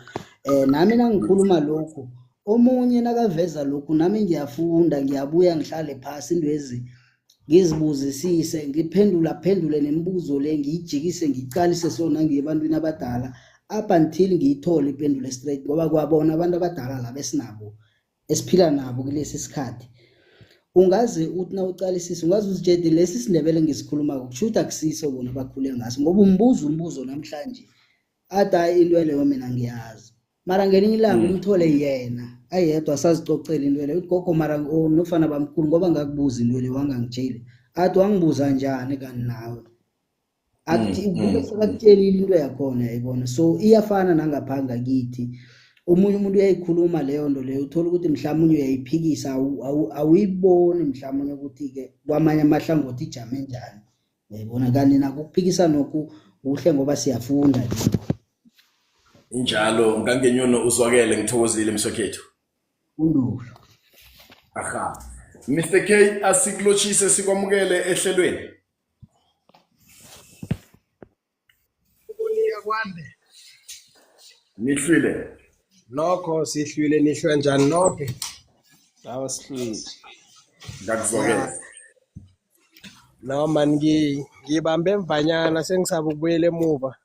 Nami nangikhuluma lokhu omunye nakaveza lokhu nami ngiyafunda ngiyabuya ngihlale phasi intwezi ngizibuzisise ngiphendula phendule nemibuzo le ngiyijikise ngiyiqalise so nangiye ebantwini abadala up until ngiyithole ipendulo straight ngoba kwabona abantu abadala laba esinabo esiphila nabo kulesi sikhathi ungaze uthi nawuqalisisa ungaze uzitshede lesi siNdebele ngisikhulumako kusho ukuthi akusiso bona bakhule ngaso ngoba umbuzo umbuzo namhlanje athi hayi into leyo mina ngiyazi mara ngelinye ilanga umthole yena ayedwa asazicocela into leyo uthi gogo mara nofana bamkhulu ngoba ngakubuza into leyo wangangitsheli athi wangibuza njani kanti nawe athi kube sekakutshelile into yakhona yayibona so iyafana nangapha ngakithi omunye umuntu uyayikhuluma leyo nto leyo uthola ukuthi mhlawumbe uyayiphikisa awuyiboni mhlawumbe ukuthi-ke kwamanye amahlangothi ijame njani uyayibona kanti nakho ukuphikisa nokhu kuhle ngoba siyafunda kikho. Injalo ngangenyono uzwakele ngithokozile msokhethu. Kundulo. Aha. Mr K asikulotshise sikwamukele ehlelweni. Kwande. Nihlwile. Nokho sihlwile, nihlwe njani nonke? Awa, sihlwile. Ngakuzwakela. No man, ngibambe emvanyana, sengisaba ukubuyela emuva.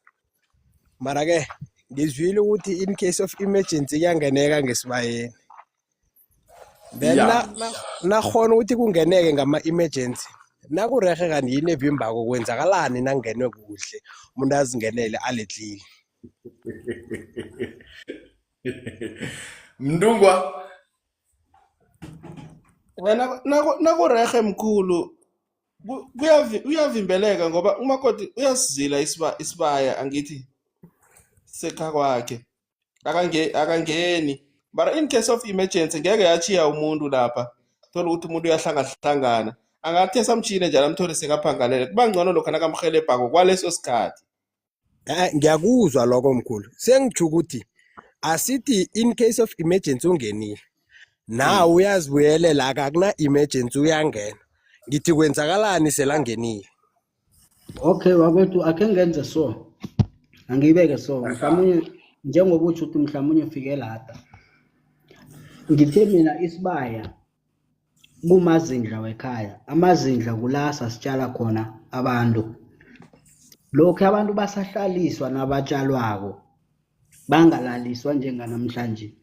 Mara ke ngizwile ukuthi in case of emergency kuyangeneka ngesibayeni. Then nakhona ukuthi kungeneke ngama-emergency, nakurehe kanti yini evimbako, kwenzakalani nangenwe kuhle, umuntu azingenele aletlile? Mntungwa. Nakurehe mkhulu, uyavimbeleka ngoba umakoti uyasizila isibaya, angithi sekha kwakhe akangeni, mara in case of emergency ngeke yachiya umuntu lapha. Thola ukuthi umuntu uyahlangahlangana, angathi esamtshile njalo amthole sekaphangalele. Kuba ngcono lokha nakamhelebhako kwaleso sikhathi. Ngiyakuzwa lokho mkhulu. Sengitsho ukuthi asithi in case of emergency ungenile. Nawe uyazibuyelela, akuna emergency, uyangena. Ngithi kwenzakalani selangenile? Okay wakwethu, akhe ngenze so, angiyibeke so, mhlawumbe njengoba utsho ukuthi mhlawumbe ufike lada. Ngithe mina isibaya kumazindla wekhaya, amazindla kula sasitshala khona abantu. Lokhu abantu basahlaliswa nabatshalwako, bangalaliswa njenganamhlanje.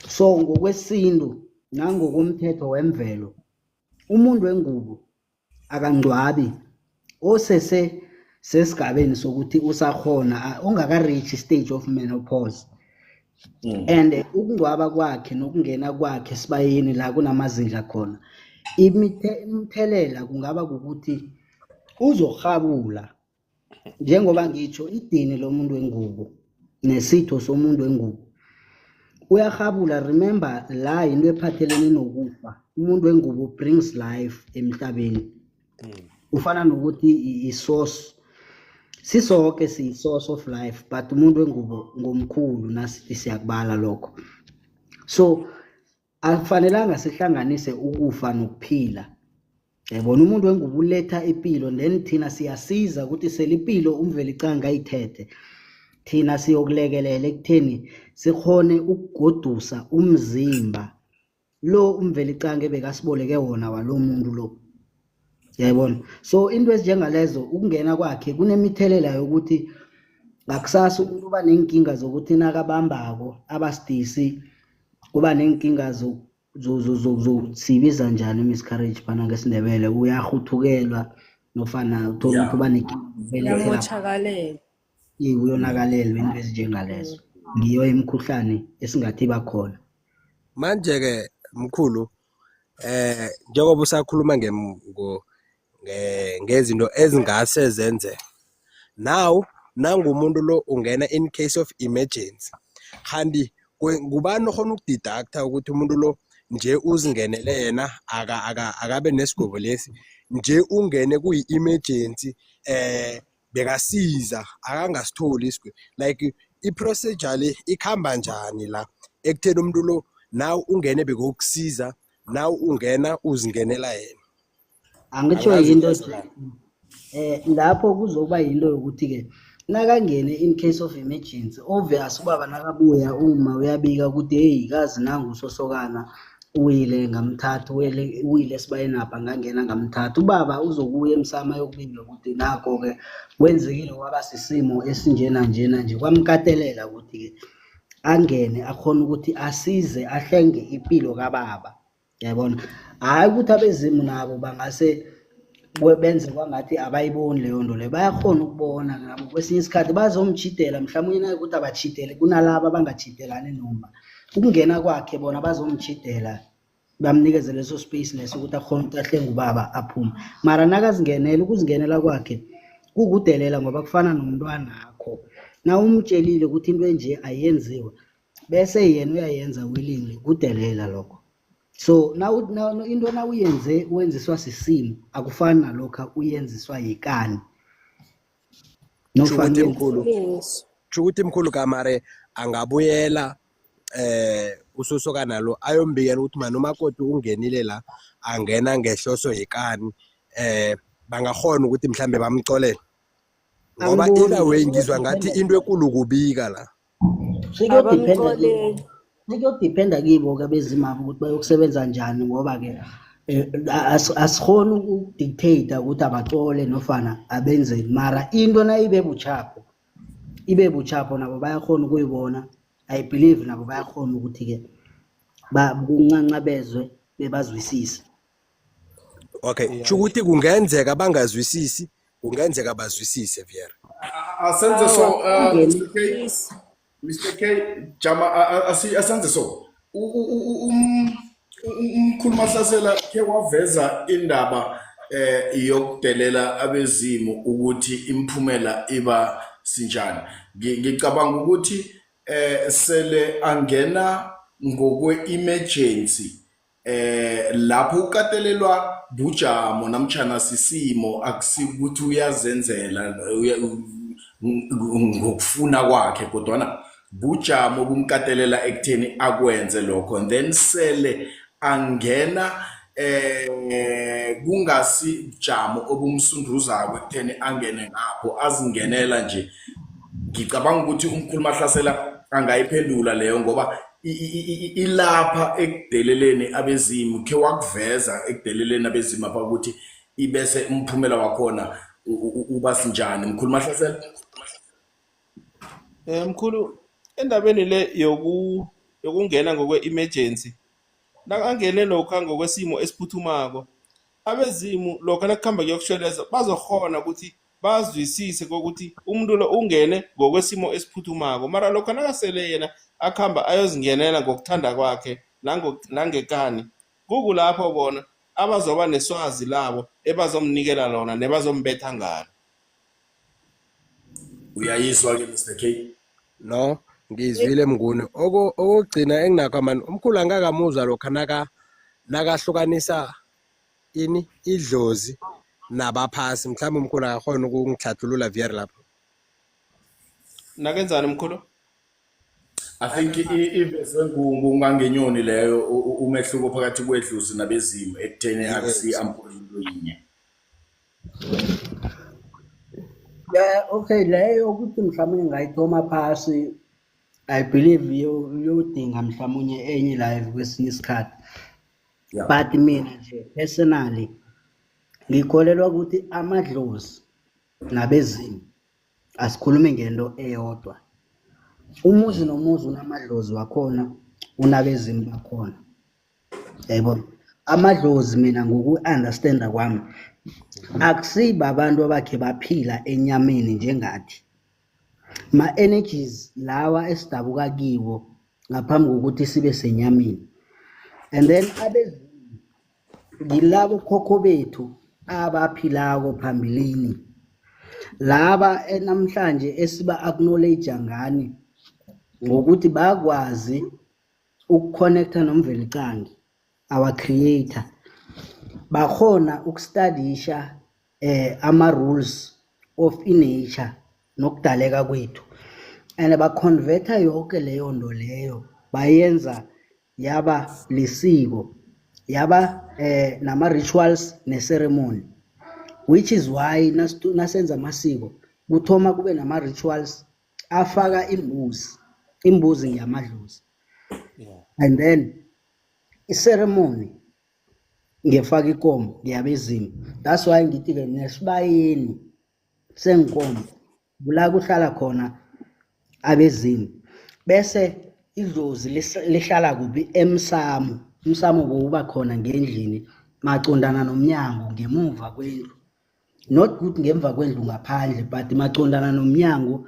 So ngokwesintu nangokomthetho wemvelo, umuntu wengubo akangcwabi osese sesigabeni sokuthi usakhona, ongaka-reach stage of menopause. And ukungcwaba kwakhe nokungena kwakhe esibayeni la kunamazindla khona, imithelela kungaba kukuthi uzohabula, njengoba ngitsho idini lomuntu wengubo nesitho somuntu wengubo uyahabula. Remember, la into ephathelene nokufa, umuntu wengubo brings life emhlabeni. Ufana nokuthi i-source, sisoke siyi-source of life, but umuntu wengubo ngomkhulu nasithi siyakubala lokho. So akufanelanga sihlanganise ukufa nokuphila, yabona. Umuntu wengubo uletha impilo, then thina siyasiza ukuthi selipilo uMvelicanga ayithethe, thina siyokulekelela ekutheni sikhone ukugodusa umzimba lo uMvelicanga ebekasiboleke wona walo muntu lo, yayibona. So into ezinjengalezo, ukungena kwakhe kunemithelela yokuthi ngakusasa umuntu uba neenkinga zokuthi nakabambako abasidisi, kuba neenkinga siyibiza njani i-miscarriage phana ngesiNdebele, uyahuthukelwa nofana uthola ukuthi uba nenkinga yokubelethela. Uyamotjhakalela. Iye, uyonakalelwa, into ezinjengalezo, ngiyo imikhuhlane esingathi iba khona. Manje-ke mkhulu, njengoba usakhuluma ngezinto ezingase zenzeke. Now nangumuntu lo ungena in case of emergency. Kanti ngubani okhona ukudeducta ukuthi umuntu lo nje uzingenele yena, akabe nesigwebo lesi, nje ungene kuyi-emergency, bekasiza akangasitholi isigwebo? Like i-procedure le ikhamba njani la ekutheni umuntu lo naw ungene bekokusiza, naw ungena uzingenela yena? Angitsho Angazi yinto kwenzakalani. Lapho kuzokuba yinto yokuthi-ke nakangene in case of emergency, obvious ubaba nakabuya, uma uyabika ukuthi hey, kazi nangu usosokana uwile ngamthatha, uwele, uwile esibayeni apha, ngangena ngamthatha. Ubaba uzokuya emsamo ayokubika ukuthi nakho-ke kwenzekile, kwaba sisimo esinjena njena nje, kwamkatelela ukuthi-ke angene akhone ukuthi asize ahlenge impilo kababa, yayibona. Hhayi ukuthi abezimu nabo bangase benze kwangathi abayiboni leyo nto leyo, bayakhona ukubona nabo. Kwesinye isikhathi bazomtjhidela, mhlawumbe naye ukuthi abatjhidele kunalaba abangatjhidelani, noma ukungena kwakhe bona bazomtjhidela, bamnikeze leso space leso ukuthi akhone ukuthi ahlenge ubaba aphume. Mara nakazingenela, ukuzingenela kwakhe kukudelela, ngoba kufana nomntwanakho na umtshelile ukuthi into enje ayenziwa, bese yena uyayenza willingly, kudelela lokho. So into nawuyenze wenziswa sisimo, akufani nalokha uyenziswa yikani nofana Shukuthi mkhulu, Qiniso. shukuthi mkhulu kamare angabuyela usosokana lo ayombikela ukuthi mani umakoti ungenile la, angena ngehloso yekani, bangakhona ukuthi mhlambe bamcolele Ngoba Angiboni either way ngizwa ngathi into ekulu kubika la. Sekuyodephenda kibo, Abamxoleli. sekuyodephenda kibo-ke abezimabo ukuthi bayokusebenza njani, ngoba-ke asikhoni ukudictate ukuthi abaxole nofana abenzeni, mara into nayibe buchapho, ibe buchapho, nabo bayakhona ukuyibona. I believe nabo bayakhona ukuthi-ke kuncancabezwe bebazwisise. Okay, Yeah. sho ukuthi kungenzeka bangazwisisi, kungenzeka bazwisise Vera. Asenze so, Awa, Ungeni Mr K. please. Mr K, jama, asenze so. Umkhulu Mahlasela ke waveza indaba yokudelela abezimu ukuthi imphumela iba sinjani. Ngicabanga ukuthi sele angena ngokwe emergency lapho ukatelelwa bujamo namtjhana sisimo, akusikuthi uyazenzela ngokufuna kwakhe, kodwana bujamo bumkatelela ekutheni akwenze lokho, and then sele angena kungasi bujamo obumsunduzako ekutheni angene ngapho, azingenela nje. Ngicabanga ukuthi umkhulu Mahlasela angayiphendula leyo, ngoba ilapha ekudeleleni abezimu, khe wakuveza ekudeleleni abezimu apha ukuthi ibese umphumela wakhona uba sinjani, mkhulu Mahlasela? Mkhulu, endabeni le yokungena ngokwe-emergency, nakangene lokha ngokwesimo esiphuthumako, abezimu lokha nakukhamba kuyokushweleza bazokhona ukuthi bazwisise kokuthi umuntu lo ungene ngokwesimo esiphuthumako, mara lokha nakasele yena akhamba ayozingenela ngokuthanda kwakhe nangekani, kukulapho bona abazoba neswazi labo ebazomnikela lona nebazombetha ngalo. Uyayizwa-ke, Mr K? No, ngizwile Mnguni. Okugcina enginakho mani, umkhulu angakamuzwa lokha nakahlukanisa ini idlozi nabaphasi. Mhlawumbe umkhulu akakhona ukungihlathulula Vera lapho. Nakenzani, mkhulu? I think ivezwe ngungangenyoni leyo, umehluko phakathi kwedlozi nabezimu ekutheni akusi ampula into yinye. Yeah, okay, leyo ukuthi mhlawumbe ngayithoma phasi, I believe iyodinga mhlawumbe enye live kwesinye isikhathi. But mina nje personally ngikholelwa ukuthi amadlozi nabezimu asikhulume ngento eyodwa. Umuzi nomuzi unamadlozi wakhona, unabezimu bakhona. Yayibona? Amadlozi mina ngoku-understanda kwami akusibo abantu abakhe baphila enyameni njengathi. Ma-energies lawa esidabuka kiwo ngaphambi kokuthi sibe senyameni. And then abezimu ngilabo khokho bethu abaphilako phambilini. Laba namhlanje esiba acknowledge ngani ngokuthi bakwazi ukuconnecta noMveliqangi, our creator. Bakhona ukustadisha ama rules of nature nokudaleka kwethu, and baconverta yonke leyo nto leyo, bayenza yaba lisiko, yaba nama rituals ne ceremony, which is why nasenza amasiko kuthoma kube nama rituals afaka imbuzi, imbuzi ngeyamadlozi, and then iceremony ngefaka ikomo, ngeyabezimu. That's why ngithi-ke nesibayeni senkomo kula kuhlala khona abezimu, bese idlozi lihlala kuphi? Emsamo. Umsamo bowuba khona ngendlini macondana nomnyango, ngemuva kwendlu, not good ngemva kwendlu ngaphandle, but macondana nomnyango,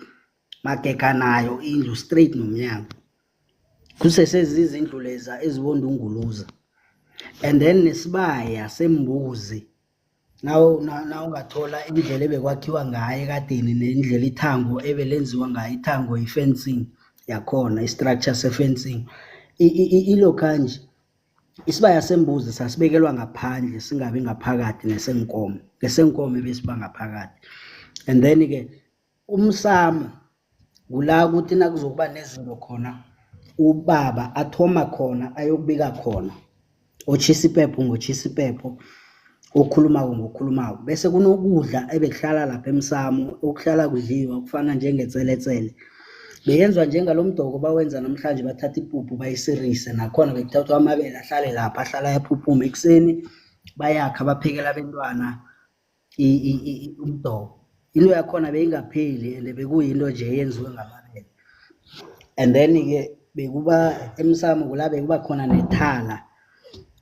magega nayo indlu, straight nomnyango, kusesezizindlu leza ezibondunguluza. And then nesibaya sembuzi, naw ungathola indlela ebekwakhiwa ngayo ekadeni nendlela ithango ebelenziwa ngayo, ithango i-fencing yakhona, i-structure se-fencing ilokha nje isibaya sembuzi sasibekelwa ngaphandle, singabi ngaphakathi nesenkomo, ngesenkomo ebesiba ngaphakathi. And then ke umsamo kula kuthi nakuzokuba nezinto khona, ubaba athoma khona ayokubika khona, otshisa ipepho, ngotshisa ipepho. Okhulumako ngokukhulumako bese kunokudla ebekuhlala lapha emsamo okuhlala kudliwa kufana njengetseletsele. Beyenzwa njengalo mdoko bawenza namhlanje, bathatha ipuphu bayisirise, nakhona bekuthathwa amabele ahlale lapha, ahlala ayaphuphuma. Ekuseni bayakha baphekela abentwana umdoko. Into yakhona beyingapheli and bekuyinto nje eyenziwe ngamabele. And then-ke bekuba emsamo kula bekuba khona nethala.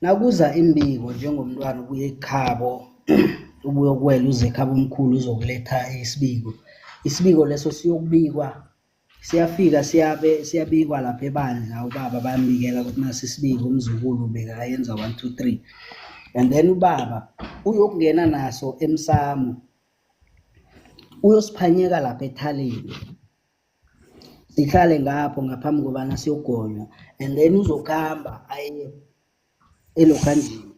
Nakuza imbiko njengomntwana ubuya ekhabo, ubuyokuwela uze ekhabo omkhulu uzokuletha isibiko. Isibiko leso siyokubikwa, siyafika siyabe siyabikwa lapha ebandla, ubaba bayambikela ukuthi nasi isibiko, umzukulu bekayenza 1 2 3. And then ubaba uyokungena naso emsamo, uyosiphanyeka lapha ethaleni, sihlale ngapho ngaphambi kobana siyogonywa. And then uzokuhamba aye elokhanjini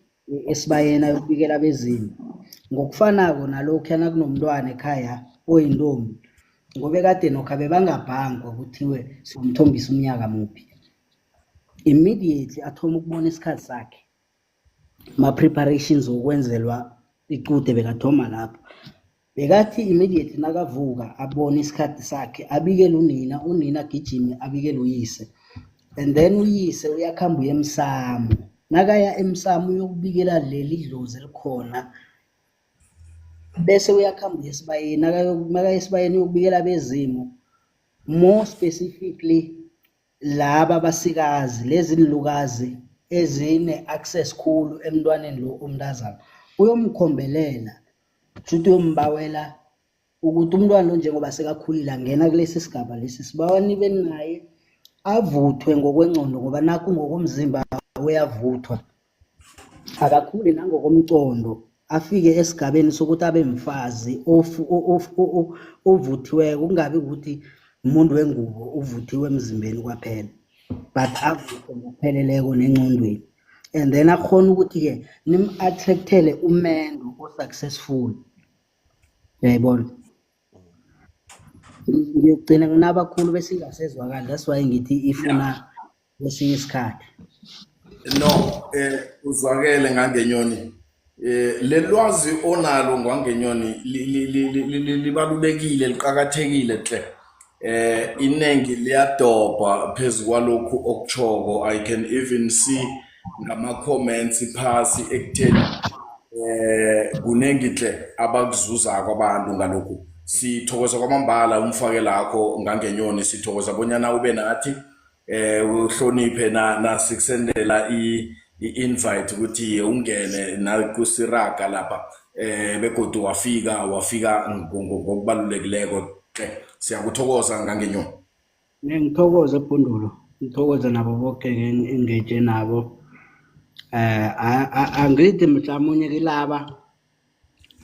esibayeni ayokubikela abezimu. Ngokufanako nalokhuya nakunomntwana ekhaya oyintombi, ngoba ekadeni nokho bebangabhangwa kuthiwe siyomthombisa umnyaka muphi, immediately athoma ukubona isikhathi sakhe, ma-preparations wokwenzelwa iqude bekathoma lapho. Bekathi immediately nakavuka abone isikhathi sakhe, abikele unina, unina agijime abikele uyise. And then uyise uyakhamba uye emsamo. Nakaya emsamo uyokubikela leli dlozi elikhona, bese uyakhamba uye esibayeni. Nakaya esibayeni uyokubikela abezimu, more specifically laba abasikazi, lezi nlukazi ezine-access khulu emntwaneni lo omntazana. Uyomkhombelela, kushuthi uyombawela ukuthi umntwana lo njengoba sekakhulile angena kulesi sigaba lesi, sibawa nibe naye avuthwe ngokwengcondo, ngoba nakhu ngokomzimba uyavuthwa, akakhuli nangokomcondo, afike esigabeni sokuthi abe mfazi ovuthiweko, kungabi ukuthi umuntu wengubo uvuthiwe emzimbeni kwaphela, but avuthwe ngokupheleleko nengcondweni. And then akhona ukuthi-ke nim-attractele umendo o-successful, uyayibona. Ngiyogcina nginaba khulu bese ingasezwakali, that's why ngithi ifuna kwesinye isikhathi. No, uzwakele ngangenyoni. Lelwazi onalo ngwangenyoni libalulekile, liqakathekile hle. Inengi liyadobha phezu kwalokhu okuchoko. I can even see ngama comments phasi ekutheni kunengi hle abakuzuzako abantu ngalokhu. Sithokoza kwamambala umfake lakho ngangenyoni, sithokoza bonyana ube nathi, uhloniphe na nasikusendela i-invite ukuthi ungene nakusiraga lapha, begodu wafika ngokubalulekileko hle. Siyakuthokoza ngangenyoni. Ngithokoze Phundulo, ngithokoze nabo boke engage nabo. Angithi mhlawumnye kilaba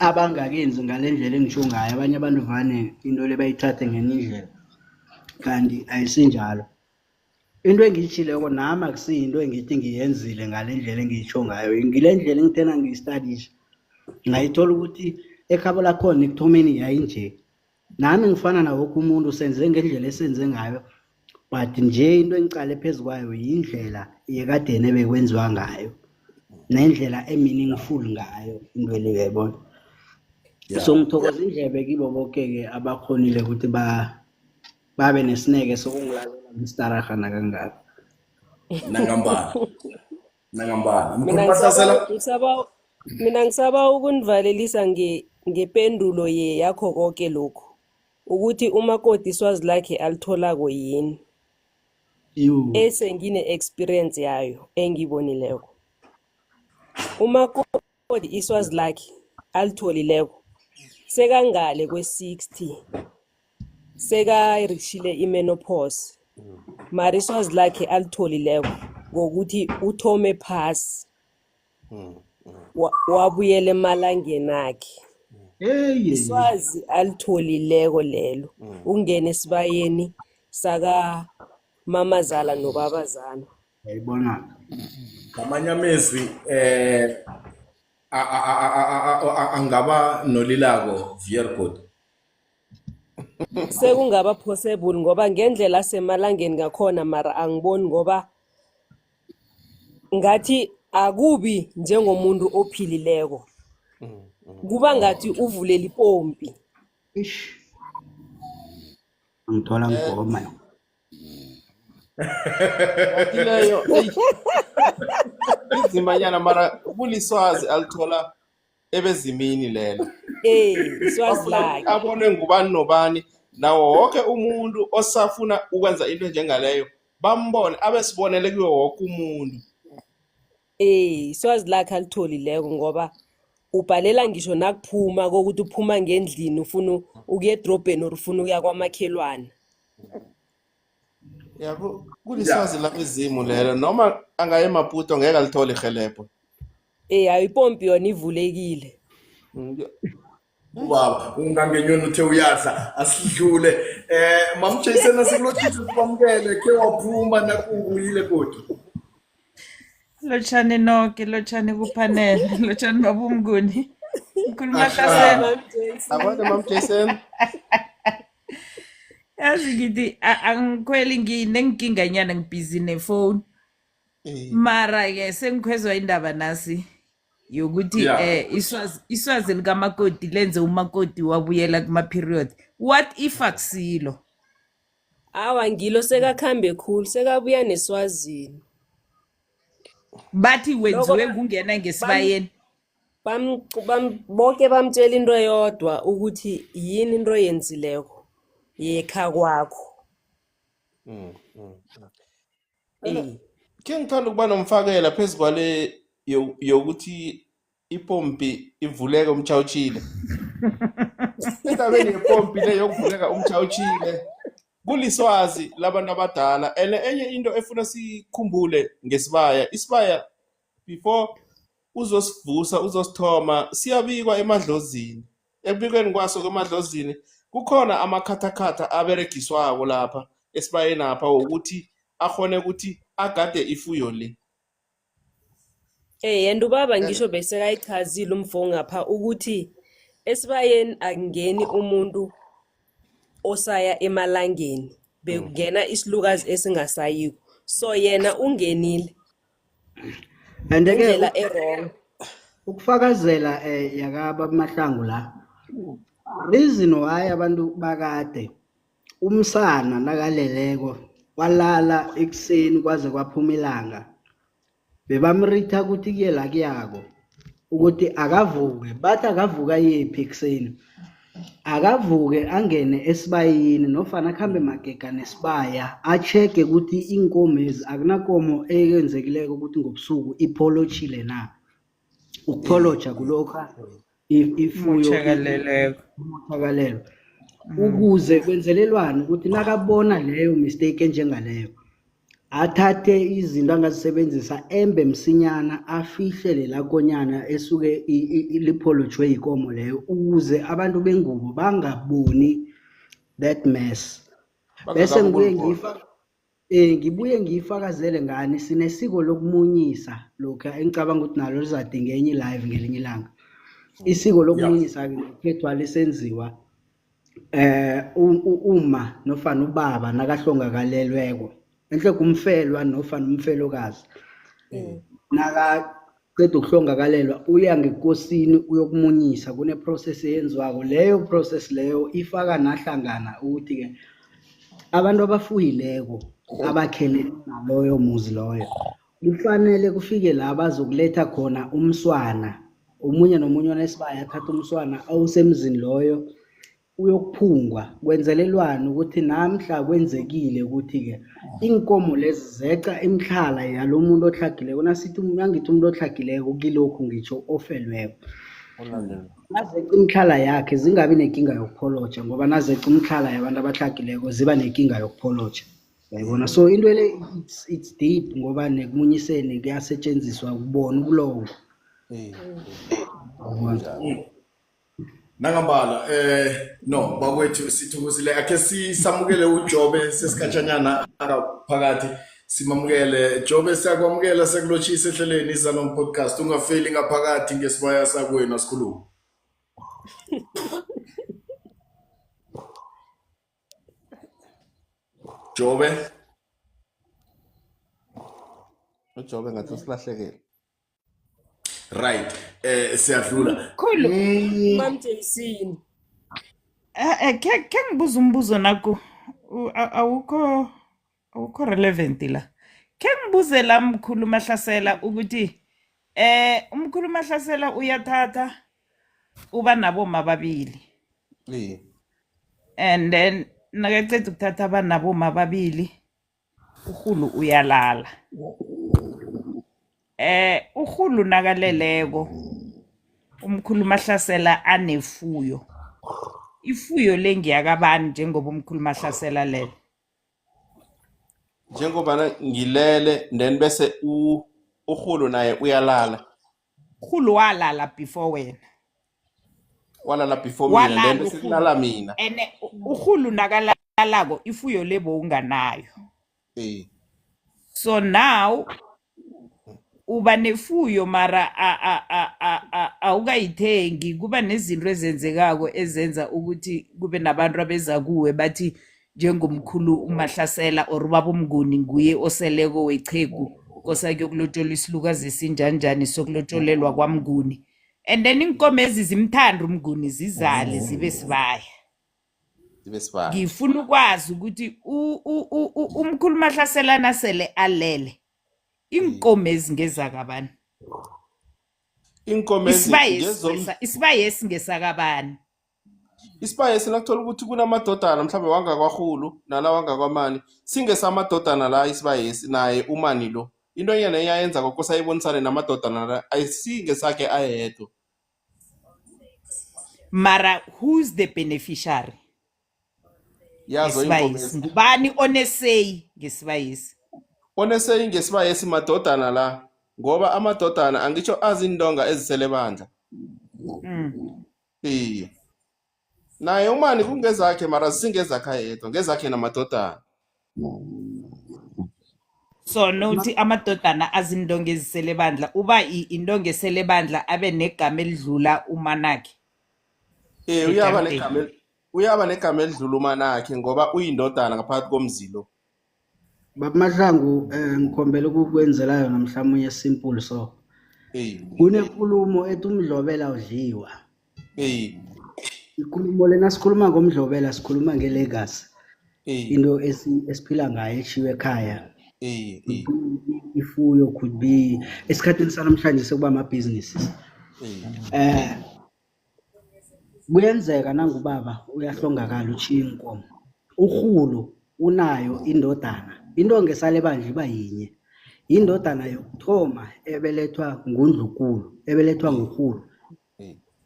abangakenzi ngale ndlela engisho ngayo, abanye abantu vane into le bayithathe ngenye indlela, kanti ayisinjalo. Into engiyitjhileko nami akusiyinto engithi ngiyenzile ngale ndlela engiyitjho ngayo, ngile ndlela engithena ngiyistadisha ngayithola ukuthi ekhabo lakhona ekuthomeni yayinje. Nami ngifana nawo woke umuntu, senze ngendlela esenze ngayo, but nje into engiqale phezu kwayo yindlela yekadeni ebekwenziwa ngayo nendlela e-meaningful ngayo into le, uyayibona. So ngithokoza indlebe kibo boke-ke abakhonile ukuthi babe nesineke sokungilalela ngisitaraha nakangaka. Nangambala, nangambala. Mina Mkhulu Mahlasela. Mina ngisaba ukunivalelisa ngependulo ye yakho konke lokhu, ukuthi umakoti iswazi lakhe alitholako yini, ese ngine experience yayo engibonileko. Umakoti iswazi lakhe alitholileko sekangale kwe-60, sekarishile i-menopause, mara iswazi lakhe alitholileko ngokuthi uthome phasi wabuyela emalangeni akhe, iswazi alitholileko lelo ungene esibayeni saka mamazala nobabazana. Yayibona. Ngamanye amezwi angaba nolilako Vierkot. Sekungaba possible ngoba ngendlela asemalangeni ngakhona, mara angiboni ngoba ngathi akubi njengomuntu ophilileko. Kuba ngathi uvulela ipompi. Ish. Ngithola ngigoma. Kanti leyo eyi inzimanyana mara kuliswazi alithola ebezimini lelo. Eh, iswazi Bafuna ukuthi lakhe. abonwe ngubani nobani nawo woke umuntu osafuna ukwenza into enjengaleyo bambone abesibonele kuyo woke umuntu. Eh, iswazi lakhe alitholileko ngoba ubhalela ngisho nakuphuma kokuthi uphuma ngendlini ufuna ukuya edrobheni or ufuna ukuya kwamakhelwane. Ya kuliswazi labezimu lelo noma angaye eMaputo ngeke alithole ihelebho. Eh, ayi ipompi yona ivulekile. Ubaba ungangenyoni uthe uyadla asidlule. Mam Jason asikulotshise sikwamukele ke waphuma nakubuyile godu. Lotshani noke, lotshani kupanel, lotshani baba uMnguni. Ngikhuluma Aha. Hlasela. Mam Jason. Akwande Mam Jason. Yazi ngithi angikhweli nginenkinkanyana ngibhizi nefoni. Mara ke sengikhwezwa indaba nasi yokuthi iswazi likamakoti lenze umakoti wabuyela kuma period. What if akusilo? Awa ngilo sekakhambe khulu sekabuya neswazini. Bathi Loko wenziwe kungena ngesibayeni. Bonke bamtshela into eyodwa ukuthi yini into oyenzileko yekha kwakho. Ke ngithanda ukuba nomfakela phezu kwale yokuthi ipompi ivuleke umtshawutshile. Endabeni yepompi le yokuvuleka umtshawutshile kuliswazi labantu abadala. And enye into efuna sikhumbule ngesibaya, isibaya before uzosivusa uzosithoma siyabikwa emadlozini. Ekubikweni kwaso kwemadlozini kukhona amakhathakhatha aberegiswako lapha esibayeni apha wokuthi akhone ukuthi agade ifuyo le. And ubaba ngisho besekayichazile umfo ngapha ukuthi esibayeni akungeni umuntu osaya emalangeni, bekungena isilukazi esingasayiko. So yena ungenile. And ke Indlela e-wrong. Ukufakazela yakaba Mahlangu la. Reason why abantu bakade umsana nakaleleko walala ekuseni kwaze kwaphuma ilanga bebamritha ukuthi kuye la kuyako ukuthi akavuke, bathi akavuka yephi ekuseni, akavuke angene esibayeni nofana akhambe magega nesibaya acheke ukuthi iinkomezi akunakomo eyenzekileko ukuthi ngobusuku ipholotshile na. Ukupholotsha kulokha ifuyo Motjhakaleleko. Motjhakalelo. Ukuze kwenzelelwane ukuthi nakabona leyo mistake enjengaleyo athathe izinto angazisebenzisa embe msinyana afihle lela konyana esuke lipholotshwe yikomo leyo ukuze abantu bengubo bangaboni that mess. Bese ngibuye ngibuye ngiyifakazele ngani sinesiko lokumunyisa lokho engicabanga ukuthi nalo lizadinga enye live ngelinye ilanga. Isiko lokumunyisa ke ngekhethwa lisenziwa uma nofana ubaba nakahlongakalelweko enhle kumfelwa nofana umfelokazi nakaqeda ukuhlongakalelwa uya ngekosini uyokumunyisa, kune process eyenziwako leyo process leyo ifaka nahlangana ukuthi ke abantu abafuyileko abakhelene naloyo muzi loyo kufanele kufike la bazokuletha khona umswana, omunye nomunye onesibaya athathe umswana awusemzini loyo uyokuphungwa kwenzelelwane ukuthi namhla kwenzekile ukuthi ke inkomo lezi zeca imitlhala yalomuntu otlhagileko. Nasithi nangithi umuntu otlhagileko kilokhu ngitsho ofelweko, nazeca imitlhala yakhe zingabi nenkinga yokupholotsha, ngoba nazeca imitlhala yabantu abatlhagileko ziba nenkinga yokupholotsha. Uyayibona? So into le it's deep ngoba nekumunyiseni kuyasetshenziswa ukubona ubulongo. Nangambala no bakwethu sithokozile, akhe sisamukele uJobe sesikhatshanyana phakathi, simamukele Jobe, siyakwamukela sekulotshisa ehlelweni iZanom Podcast, ungafeli ngaphakathi ngesibaya sakwenu asikhulume. Jobe, uJobe ngathi usilahlekele. Right, siyadlula. Mkhulu. Mam Jason. Khe ngibuze umbuzo naku. Awukho relevant la. Khe ngibuze la, mkhulu Mahlasela, ukuthi umkhulu Mahlasela uyathatha, uba naboma babili. And then nakaqeda ukuthatha abanaboma babili, urhulu uyalala. Urhulu nakaleleko, umkhulu Mahlasela anefuyo. Ifuyo le ngiyakabani njengoba umkhulu Mahlasela lele? Njengobana ngilele, then bese urhulu naye uyalala. Urhulu walala before wena. Walala before mina, then Walala bese urhulu. kulala mina. Ene urhulu nakalalako, ifuyo le bowunganayo. So now uba nefuyo, mara awukayithengi. Kuba nezinto ezenzekako ezenza ukuthi kube nabantu abeza kuwe bathi njengomkhulu uMahlasela or ubaba uMnguni nguye oseleko wechegu, kosa kuyokulotsholwa isilukazi esinjanjani, sokulotsholelwa kwaMnguni, and then iinkomo ezi zimthanda uMnguni, zizale zibe sibaya. Zibe sibaya. Ngifuna ukwazi ukuthi umkhulu Mahlasela nasele alele, iinkomo ezi ngezakabani? Iinkomo ezi Isibayesi ngesakabani? Isibayesi nakuthola ukuthi kunamadodana mhlawumbe wangakwahulu nala wangakwamani, singesamadodana la isibayesi. Naye umani lo, into enye nenye ayenzako kose ayibonisane namadodana la, ayisingesakhe ayedwa. Mara who's the beneficiary? Yazo iinkomo Ngesibayesi ezi. ngubani oneseyi ngesibayesi? Oneseyi ngesibayesi madodana la, ngoba amadodana angitsho azintonga ezisele bandla. Iye, naye umani kungezakhe, mara zisingezakhe ayedwa, ngezakhe namadodana. So nothi amadodana azintonga ezisele bandla, uba intonga esele bandla abe negama elidlula umanakhe? Uyaba Ejardini. Uyaba negama elidlula umanakhe ngoba uyindodana ngaphakathi komzilo. Baba Mahlangu, ngikhombela ukukwenzela yona mhlawumbe simple so. Kunenkulumo ethi umdlobela udliwa. Inkulumo lena, sikhuluma ngomdlobela, sikhuluma nge-legacy. Into esiphila ngayo eshiwe ekhaya. Ifuyo, could be esikhathini sanamhlanje sekuba ama-businesses. Kuyenzeka nangubaba uyahlongakala, uchiya inkomo. Urhulu unayo indodana. Into ngesale bandla iba yinye. Indodana yokuthoma ebelethwa ngundlukulu, ebelethwa ngurhulu.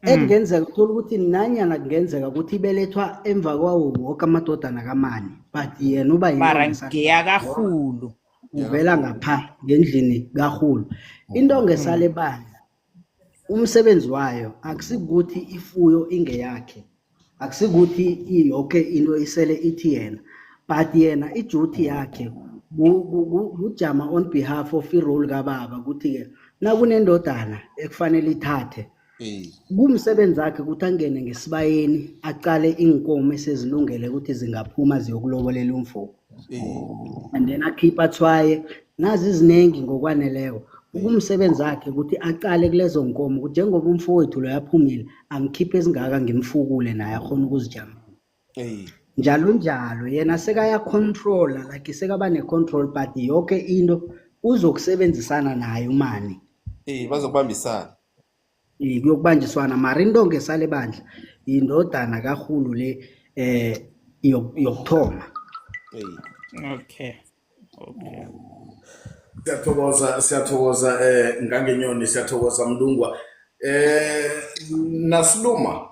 Ekungenzeka uthola ukuthi nanyana kungenzeka ukuthi ibelethwa emva kwawo woke amadodana kamani, but yena uba Mara yinto ngeyakahulu. Uvela ngapha ngendlini kahulu. Into ngesale bandla, umsebenzi wayo akusikuthi ifuyo ingeyakhe, akusikuthi yoke into isele ithi yena, but yena i-duty yakhe kujama on behalf of i-role kababa, ukuthi-ke nakunendodana ekufanele ithathe, kumsebenzi wakhe ukuthi angene ngesibayeni, aqale iinkomo esezilungele ukuthi zingaphuma ziyokulobolela umfo, and then akhiphe, athwaye nazi iziningi ngokwaneleko. Kumsebenzi wakhe ukuthi aqale kulezo nkomo ukuthi njengoba umfowethu lo yaphumile, angikhiphe ezingaka, ngimfukule naye akhona ukuzijamela, njalo njalo. Yena sekaya-controla, like sekaba ne-control, but yoke into uzokusebenzisana naye umani. Bazokubambisana. Kuyokubanjiswana, mara into ngesale bandla indodana kahulu le yokuthoma. Okay. Siyathokoza, siyathokoza Ngangenyoni, siyathokoza Mlungwa. Nasiluma.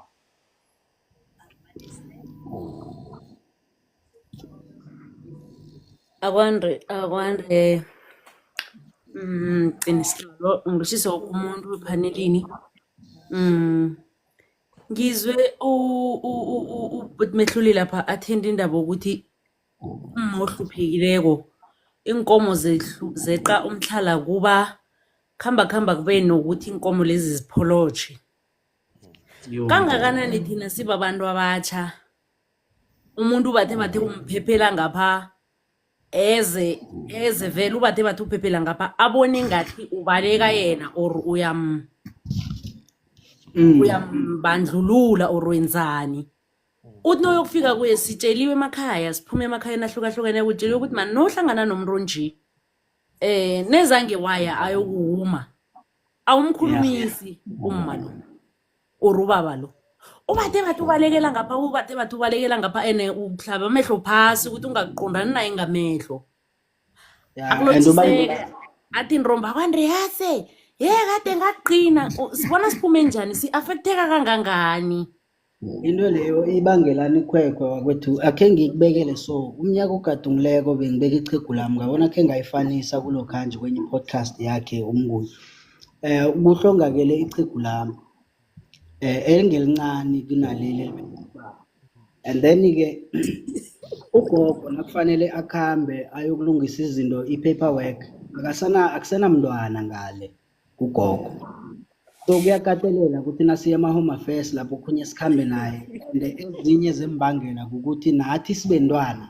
Akwande, akwande. Qinisilolo, ngilotjhise woke umuntu ephanelini. Ngizwe uMehluli lapha athinta indaba ukuthi umma ohluphekileko iinkomo zeqa umtlhala, kuba khamba khamba kube nokuthi iinkomo lezi zipholotjhe. Kangakanani thina sibabantu abatjha, umuntu bathe bathe umphephela ngapha, eze eze vele ubathe bathe uphephela ngapha, abone ngathi ubaleka yena or uyam Uyambandlulula or wenzani? Uthi noyokufika kuye, sitsheliwe emakhaya, siphume emakhayeni ahlukahlukene, kutsheliwe ukuthi mani nohlangana nomuntu onje nezange waya ayokuwuma, awumkhulumisi umma lo or ubaba lo, ubathe bathi ubalekela ngapha, ubathe bathi ubalekela ngapha, ene uhlaba amehlo phasi ukuthi ungaqondani naye ngamehlo. Yeah, and uba Akulothiseka athi nromba kwandreyase ye kade ngaqina. Sibona siphume njani, si-affecteka kangangani? Into leyo ibangelani ikhwekhwe wakwethu? Akhe ngikubekele so, umnyaka ogadungileko bengibeka ichegu lami, ngabona khe ngayifanisa kulokhanje kwenye i-podcast yakhe uMnguni. Kuhlongakele ichegu lami elingelincane kunaleli elibekwa. And then-ke ugogo nakufanele akhambe ayokulungisa izinto, i-paperwork, akasana akusenamntwana ngale kugogo. So kuyakatelela ukuthi nasiye ema-home affairs lapho okhunye sikhambe naye, and ezinye zembangela kukuthi nathi sibentwana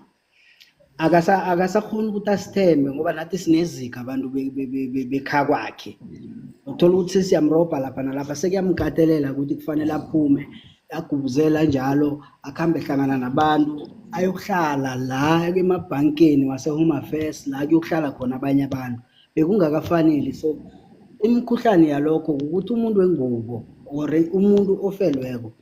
akasakhoni ukuthi asithembe ngoba nathi sinezika abantu bekhakwakhe. Uthola ukuthi sesiyamrobha lapha nalapha, sekuyamkatelela ukuthi kufanele aphume agubuzela njalo, akhambe hlangana nabantu, ayokuhlala la emabhankeni wase-home affairs la kuyokuhlala khona abanye abantu. Bekungakafaneli. So imikhuhlane yalokho ukuthi umuntu wengubo or umuntu ofelweko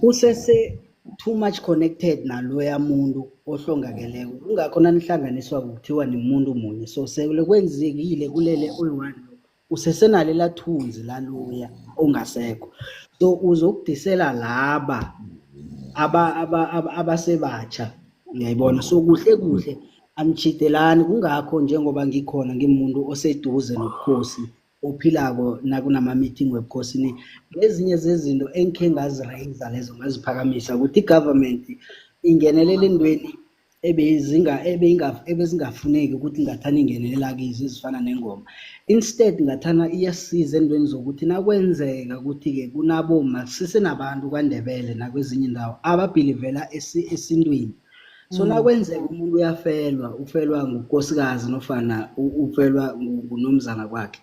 usese too much connected naloya muntu ohlongakeleko, kungakho nanihlanganiswa kuthiwa nimuntu munye. So sele kwenzekile kulele oyi-one, usesenalo elathunzi laloya ongasekho, so uzokudisela laba abasebatsha, uyayibona? So kuhle kuhle anitjhidelani. Kungakho njengoba ngikhona ngimuntu oseduze nobukhosi ophilako, nakunama-meeting webukhosini, ngezinye zezinto engikhe ngazirayiza lezo, ngaziphakamisa ukuthi i-government ingenelela entweni ebezingafuneki ukuthi ngathana ingenelela kizo, ezifana nengoma. Instead ngathana iyasiza entweni zokuthi nakwenzeka ukuthi-ke kunaboma sisenabantu kwaNdebele nakwezinye indawo ababhilivela esintwini. So nakwenzeka umuntu uyafelwa, ufelwa ngukosikazi nofana ufelwa ngunomzana kwakhe,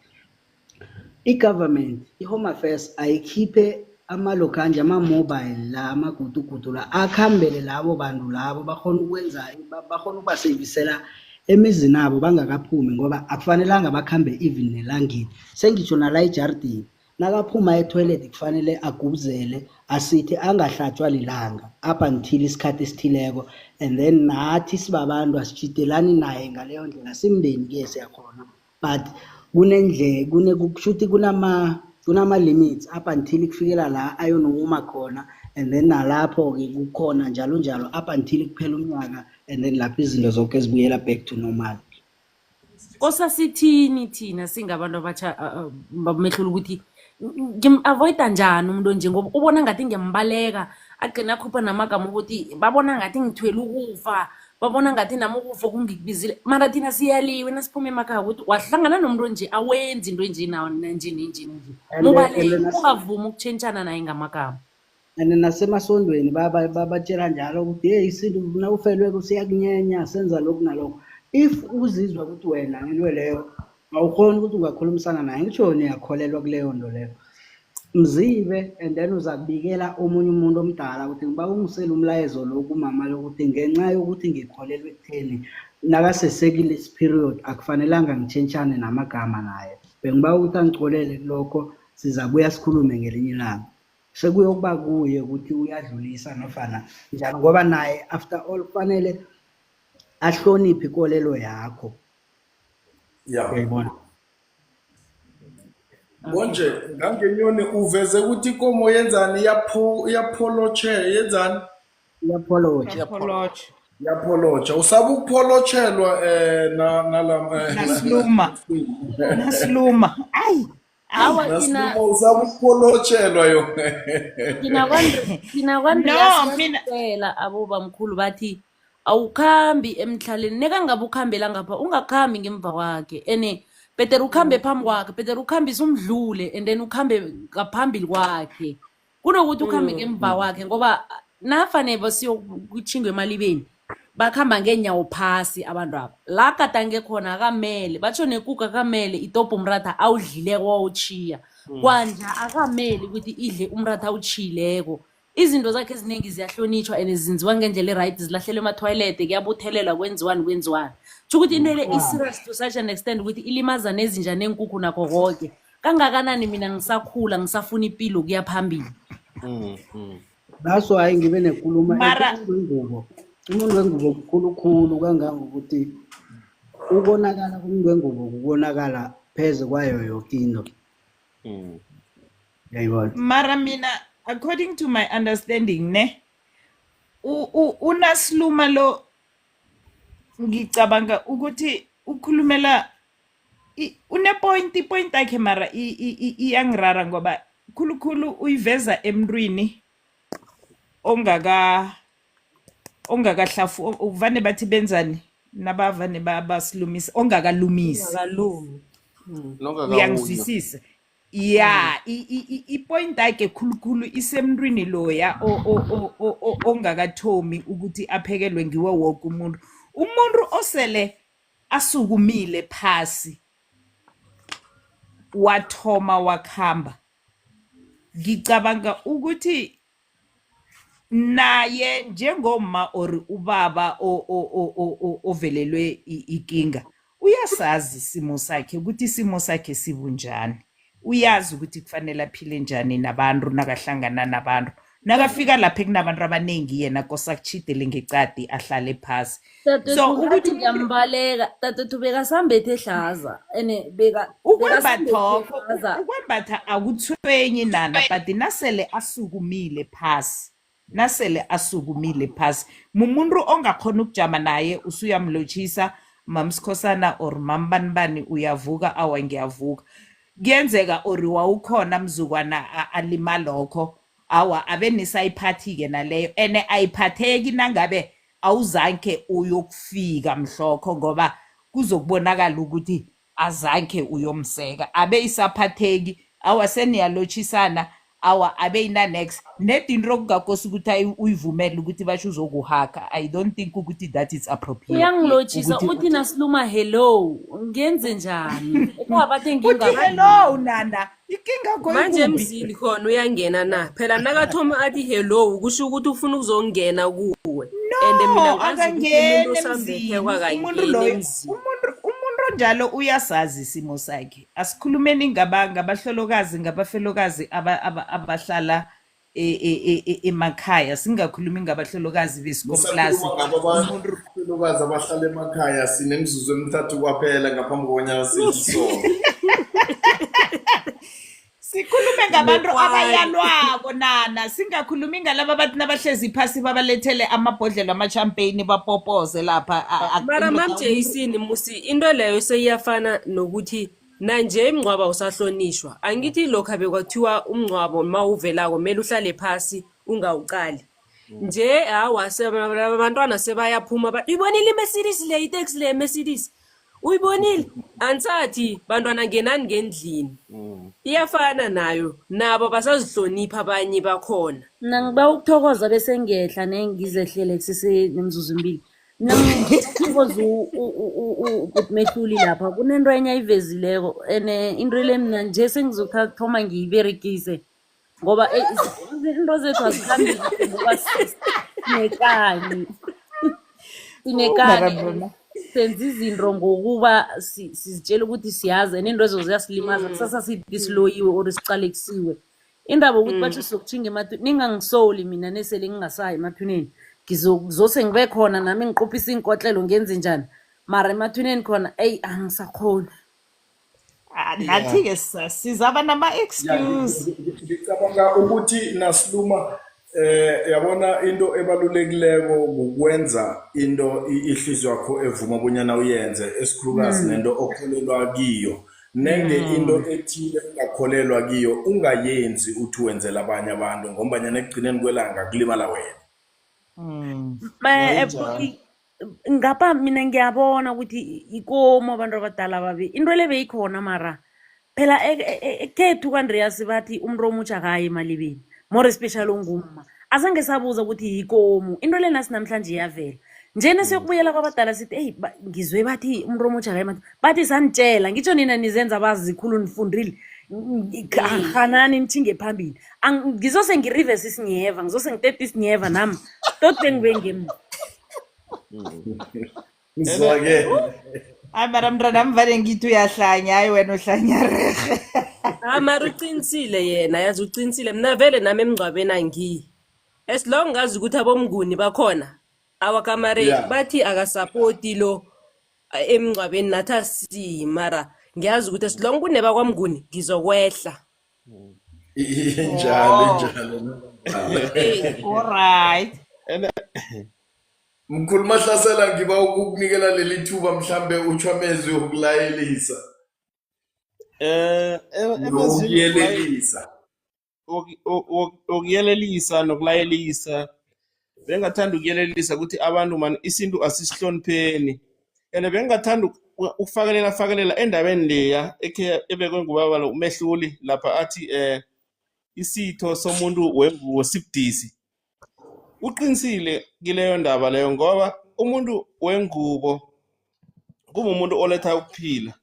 i-government, i-home affairs ayikhiphe amalokhanje ama-mobile la, amagudugudu la, akhambele labo bantu labo, bakhona ukwenza, bakhona ukubasevisela emizini abo bangakaphumi, ngoba akufanelanga bakhambe even nelangeni. Sengitsho nala ejardini, nakaphuma e-toilet kufanele agubuzele, asithi angahlatshwa lilanga up until isikhathi esithileko. And then nathi sibabantu asitjhidelani naye ngaleyo ndlela, simndeni-ke siyakhona, but kunendlela kune kushuthi kunama limits up until kufikela la ayonoma khona, and then nalapho-ke kukhona njalo njalo up until kuphela umnyaka, and then lapho izinto zonke zibuyela back to normal. Kosasithini thina singabantu abatsha, bamehlulo ukuthi ngim-avoida njani umuntu onje, ngoba ubona ngathi ngiyambaleka, agcina akhupha namagama ukuthi babona ngathi ngithwele ukufa, babona ngathi nami ukufa kungikubizile. Mara thina siyaliwe nasiphuma emakhaya ukuthi wahlangana nomuntu onje, awenzi into enje nanje nenje nenje, mubaleke, ungavumi ukutshentshana naye ngamagama. And nasemasondweni babatshela njalo ukuthi hey, isintu nawufelweko siyakunyenya, senza lokhu nalokho. If uzizwa ukuthi wena ngento leyo awukhoni ukuthi ungakhulumisana naye, ngitsho niyakholelwa kuleyo nto leyo, mzibe, and then uzakubikela omunye umuntu omdala ukuthi ngiba ungisele umlayezo lo kumama lokuthi ngenxa yokuthi ngikholelwa ekutheni nakasesekile period akufanelanga ngitshentshane namagama naye, bengiba ukuthi angicolele kulokho, sizabuya sikhulume ngelinye ilanga. Sekuyokuba kuye ukuthi uyadlulisa nofana njani, ngoba naye after all kufanele ahloniphe ikolelo yakho. Uyayibona? Konje ngangenyoni uveze ukuthi ikomo yenzani, iyapholotshe, yenzani? Iyapholotsha. Iyapholotsha. Iyapholotsha. Usaba ukupholotshelwa na nala Nasiluma. Nasiluma. Ayi. Awa thina Nasiluma usaba ukupholotshelwa yo. Thina kwaNdreyasi No, mina basitshela abobamkhulu bathi awukhambi emtlhaleni, nekangabe ukhambela ngapha ungakhambi ngemva kwakhe, ene better ukhambe phambi kwakhe, better ukhambise umdlule and then ukhambe ngaphambili kwakhe kunokuthi ukhambe ngemva kwakhe, ngoba nafanele basiyokuchingwa emalibeni. Bakhamba ngeenyawo phasi abantu aba. La gadange khona akamele, batjho nekuku akamele itobhe umratha awudlileko wawutjhiya. Kwanja akameli ukuthi idle umratha awutjhiyileko. Izinto zakhe eziningi ziyahlonitjhwa and zenziwa ngendlela e-right, zilahlelwa ema-toilet, kuyabuthelelwa kwenziwani kwenziwani. Tjho ukuthi into le i-serious to such an extent ukuthi ilimaza nezinja neenkukhu nakho koke. Kangakanani mina ngisakhula ngisafuna ipilo kuya phambili. That's why ngibe nekuluma ethi Mara umuntu wengubo, umuntu wengubo mkhulukhulu kangangokuthi ukonakala komuntu wengubo kukonakala phezu kwayo yoke into. Uyayibona? Mara mina according to my understanding ne uNasiluma lo ngicabanga ukuthi ukhulumela une-point, i-point yakhe mara iyangirara ngoba khulukhulu uyiveza emntwini ongakahlafu, vane bathi benzani nabavane basilumisa, ongakalumisi. Ungakalumi. Nongakawunywa. Uyangizwisisa? Ya, i-point yakhe khulukhulu isemntwini loya ongakathomi ukuthi aphekelwe ngiwo woke umuntu. Umuntu osele asukumile phasi wathoma wakhamba, ngicabanga ukuthi naye njengomma or ubaba ovelelwe ikinga uyasazi isimo sakhe, ukuthi isimo sakhe sibunjani, uyazi ukuthi kufanele aphile njani nabantu nakahlangana nabantu, nakafika lapha ekunabantu abaningi yena kosa kutjhidele ngecadi ahlale phasi. So Dadwethu ukuthi ngathi umuntu ngiyambaleka, dadwethu bekasambethe hlaza ene bekasambethe ukwembathokho hlaza. ukwembatha akuthwenyi nana, but nasele asukumile phasi, nasele asukumile phasi mumuntu ongakhona ukujama naye, usuyamlotjhisa mamsikhosana or mambanibani, uyavuka, awa ngiyavuka. Kuyenzeka or wawukhona mzukwana alima lokho, awa abe nisayiphathi-ke naleyo ene ayiphatheki nangabe awuzange uyokufika mhlokho, ngoba kuzokubonakala ukuthi azange uyomseka, abe isaphatheki, awa seniyalotshisana, awa abe ina-nex nedi into okungakosi ukuthi uyivumele ukuthi basho uzokuhaka. I don't think ukuthi that is appropriate. Uyangilotshisa ukuthi uthi nasiluma hello, ngenze njani? Ekhaya bathe uthi ngingakumi. Hello nana, ikinga Manje koyikuphi? Emzini khona uyangena na? Phela nakathoma athi hello kusho ukuthi ufuna ukuzongena kuwe. And mina No, ngazi ukuthi umuntu akangeni osambetheko emzini umuntu akangeni loyo. emzini. Umuntu onjalo uyasazi isimo sakhe. Asikhulumeni ngabahlolokazi, ngabafelokazi abahlala emakhaya, singakhulumi ngabahlolokazi besikomplasi. Musakhuluma ngabo Umuntu abafelokazi abahlala emakhaya, sinemizuzu emithathu kwaphela ngaphambi kobanyana sisonke. Sikhulume ngabantu Nekwali. abayalwako nana, singakhulumi ngalaba bathi nabahlezi phasi babalethele amabhodlelo ama-champagne bapopoze lapha. Mara Indoda mam Jason musi into leyo seyiyafana nokuthi nanje imngcwabo awusahlonishwa. Angithi lokha bekwathiwa umngcwabo mawuvelako kumele uhlale phasi ungawuqali. Nje hawa abantwana sebayaphuma ba uyibonile i-Mercedes le, iteksi le Mercedes. Uyibonile? Angisathi bantwana ngenani ngendlini. Iyafana nayo, nabo basazihlonipha abanye bakhona. Mina ngiba ukuthokoza bese ngiyehla ne ngizehlele kusese nemizuzu emibili. Mina ngithokoza uMehluli lapha kunento enye ayivezileko ene into le mina nje sengizothatha ngiyiberegise ngoba into zethu azikhambi kuhle ngoba sinekani, sinekani, Mara senza izinto ngokuba sizitshela ukuthi siyazi and into ezo ziyasilimaza. Kusasa sithi siloyiwe or sicalekisiwe. Indaba yokuthi bathi sizokutjhinga emathuneni, ningangisoli mina nesele ngingasayi emathuneni, ngizose ngibe khona nami ngiqophise iinkotlelo ngenze njani, mara emathuneni khona eyi angisakhoni. Ah, nathi-ke sizaba nama-excuse. Ngicabanga ukuthi nasiluma yabona into ebalulekileko kukwenza into ihliziyo yakho evuma bonyana uyenze, esikhulukazi nento okholelwa kiyo. Nenge into ethile ungakholelwa kiyo ungayenzi uthi wenzela abanye abantu, ngombanyana ekugcineni kwelanga kulimala wena. Ngapha mina ngiyabona ukuthi ikomo abantu abadala babe into le beyikhona, mara phela ekhethu kwaNdreyasi bathi umuntu omutjha akayi emalibeni, more especially ongumma. Azange sabuza ukuthi yikomo into le nasi namhlanje iyavela. Njena siyokubuyela kwabadala sithi eyi ngizwe bathi umuntu omutjha akayi bathi sanitshela ngitsho nina nizenza abazikhulu nifundile rhanani nitjhinge phambili. Ngizose ngirivese isinyeva, ngizose ngitete isinyeva nami toti ngibe ngemva. Ngizwakele. Hayi mara mntwanami vane ngithi uyahlanya, hayi wena uhlanya rehe. Ah, mara uqinisile yena, yazi uqinisile. Mina vele nami emngcwabeni angiyi. As long ngazi ukuthi abomnguni bakhona, awakamare bathi akasapoti lo emngcwabeni nathi asiyi mara ngiyazi ukuthi as long kunebakwamnguni ngizokwehla. Injalo injalo. All right. And Mkhulu Mahlasela, ngiba ukukunikela leli thuba mhlambe utsho amezwi okulayelisa Emazwini nokuyelelisa. Okuyelelisa nokulayelisa, bengathanda ukuyelelisa ukuthi abantu man isintu asisihlonipheni and bengathanda ukufakelela fakelela endabeni leya ekhe ebekwe ngubaba lo uMehluli lapha athi isitho somuntu wengubo sibudisi. Uqinisile kileyo ndaba leyo ngoba umuntu wengubo kumumuntu oletha ukuphila.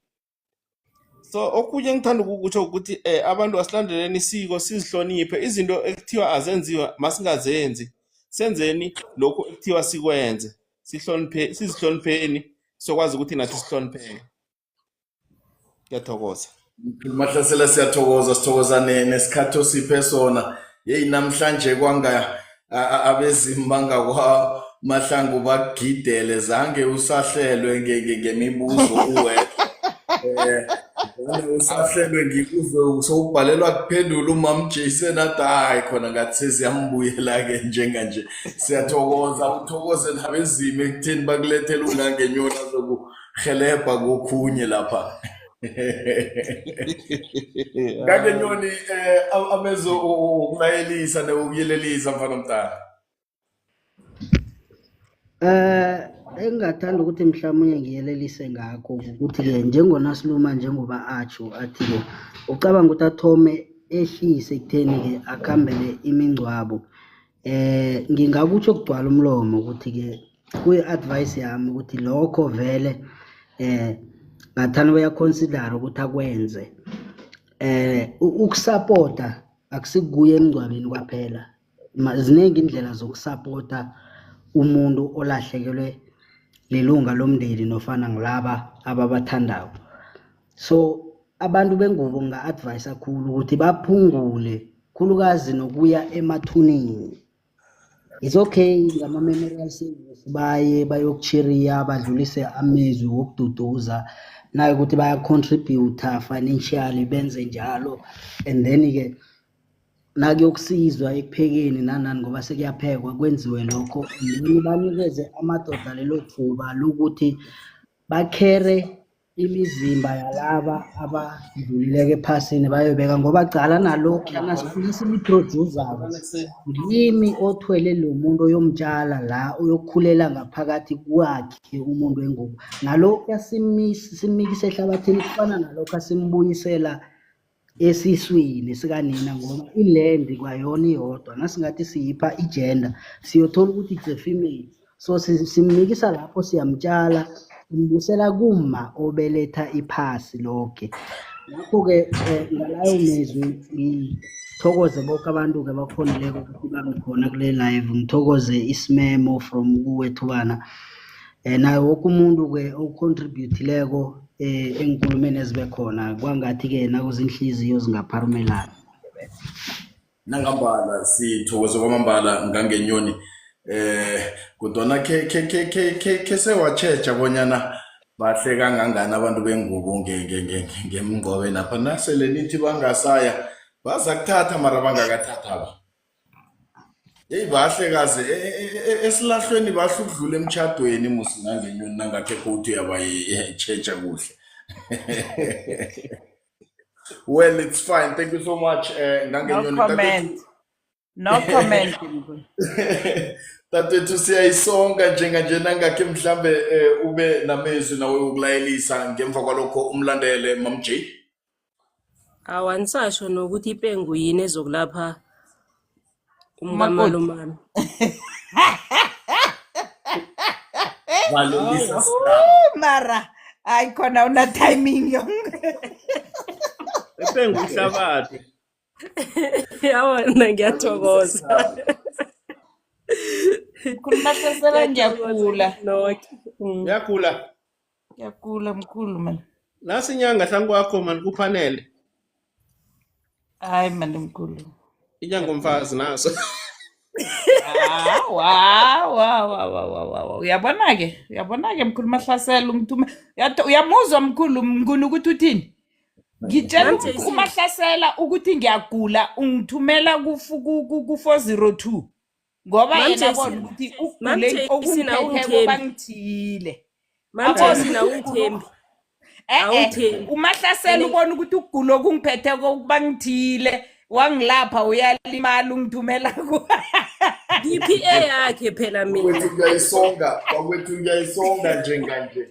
So okunye engithanda ukukutsho ukuthi abantu asilandeleni isiko, sizihloniphe. Izinto ekuthiwa azenziwa masingazenzi, senzeni lokhu ekuthiwa sikwenze, sihloniphe, sizihlonipheni, sokwazi ukuthi nathi sihlonipheke. Ngiyathokoza. Mkhulu Mahlasela, siyathokoza, sithokoza nesikhathi osiphe sona. Yeyi, namhlanje kwanga abezimu bangakwa Mahlangu bagidele, zange usahlelwe ngemibuzo uwedwa. Zange usahlelwe, ngikuzwe sowubhalelwa kuphendula umam Jason athi hayi khona ngathi seziyambuyela-ke njenganje. Siyathokoza, uthokoze nabezimu ekutheni bakulethele ungangenyoni azokuhelebha kokhunye lapha. Ngangenyoni, amezo okulayelisa nokuyelelisa mfana omdala. Engingathanda ukuthi mhlawumbe ngiyelelise ngakho ukuthi-ke njengoNasiluma njengoba atsho athi-ke ucabanga ukuthi athome ehlise ekutheni-ke akhambele imingcwabo. Ngingakutsho kugcwala umlomo ukuthi-ke kuyi-advice yami ukuthi lokho vele ngathana uyaconsider ukuthi akwenze. Ukusupporta akusikuye emngcwabeni kwaphela. Ziningi indlela zokusupporta umuntu olahlekelwe lilunga lomndeni nofana ngilaba ababathandako. So abantu bengubo nginga-advise kakhulu ukuthi baphungule khulukazi nokuya emathuneni. It's okay ngama-memorial service baye bayokucheriya badlulise amezwi wokududuza naye ukuthi baya-contribute financially benze njalo, and then-ke nakuyokusizwa ekuphekeni nanani ngoba sekuyaphekwa kwenziwe lokho, and then banikeze amadoda lelo thuba lokuthi bakhere imizimba yalaba abadlulileko ephasini bayobeka ngoba cala nalokhu nasiyi-produce-ako ngimi othwele lo muntu oyomtshala la oyokukhulela ngaphakathi kwakhe umuntu wengubo, nalokhu simmikisa ehlabathini kufana nalokhu asimbuyisela esiswini sikanina ngoba i-land kwayona iyodwa nasingathi siyipha i-gender siyothola ukuthi it's a female, so simmikisa lapho siyamtshala simbusela kuma obeletha iphasi lonke. Ngakho-ke ngalayo mezwi ngithokoze bonke abantu-ke abakhonileko ukuthi babe khona kule live, ngithokoze isimemo from kuwe Thubana, naye woke umuntu-ke ocontributileko enkulumeni ezibe khona, kwangathi-ke nakuzinhliziyo zingapharumelana. Nangambala sithokoze kwamambala ngangenyoni, kodwana ke sewatjheja bonyana bahle kangangani abantu bengubo ngemngcwabe napha nasele nithi bangasaya baza kuthatha mara bangakathatha ba. Yeyi, bahle kaze esilahlweni, bahle ukudlula emtjhadweni musi ngangenyoni nangakhe kuthi uyabayitjheja kuhle. Well, it's fine, thank you so much No ngangenyoni. comment. No comment, Mkhulu. Dadewethu, siyayisonga njenganje, nangakhe mhlambe ube namezwi nawe ukulayelisa, ngemva kwalokho umlandele Mam J. Awa, nisasho nokuthi ipengu yini ezokulapha Umakoti. umkamalumami. Valelisa Awa. sikhamba. Mara hayi khona una timing yonke. Epengu ihlabathi. Yabona ngiyathokoza. Mkhulu Mahlasela Ngiyathokoza ngiyagula. noke. Uyagula. Ngiyagula mkhulu man. Nasi inyanga hlangu kwakho mani kuphanele. Hayi mani mkhulu. Inyanga Ngiyagula. umfazi naso. Ah, wa wa wa wa wa wa wa. Uyabona-ke, uyabona-ke mkhulu Mahlasela ungithume. Uyamuzwa mkhulu Mnguni ukuthi uthini? Ngitshela Mam JC, uMahlasela ukuthi ngiyagula ungithumela ku-402 ngoba Mam yena JC, abona ukuthi Mam ukugule JC okungiphetheko nawungithembi. bangithiyile. Mam Abona JC ukuthi ukugula nawungithembi. e-e Awungithembi. uMahlasela Ene ubona ukuthi ukugula okungiphetheko bangithiyile wangilapha uyalimala ungithumela ku ngiphi eyakhe phela mina. Bakwethu ngiyayisonga, bakwethu ngiyayisonga njenganje.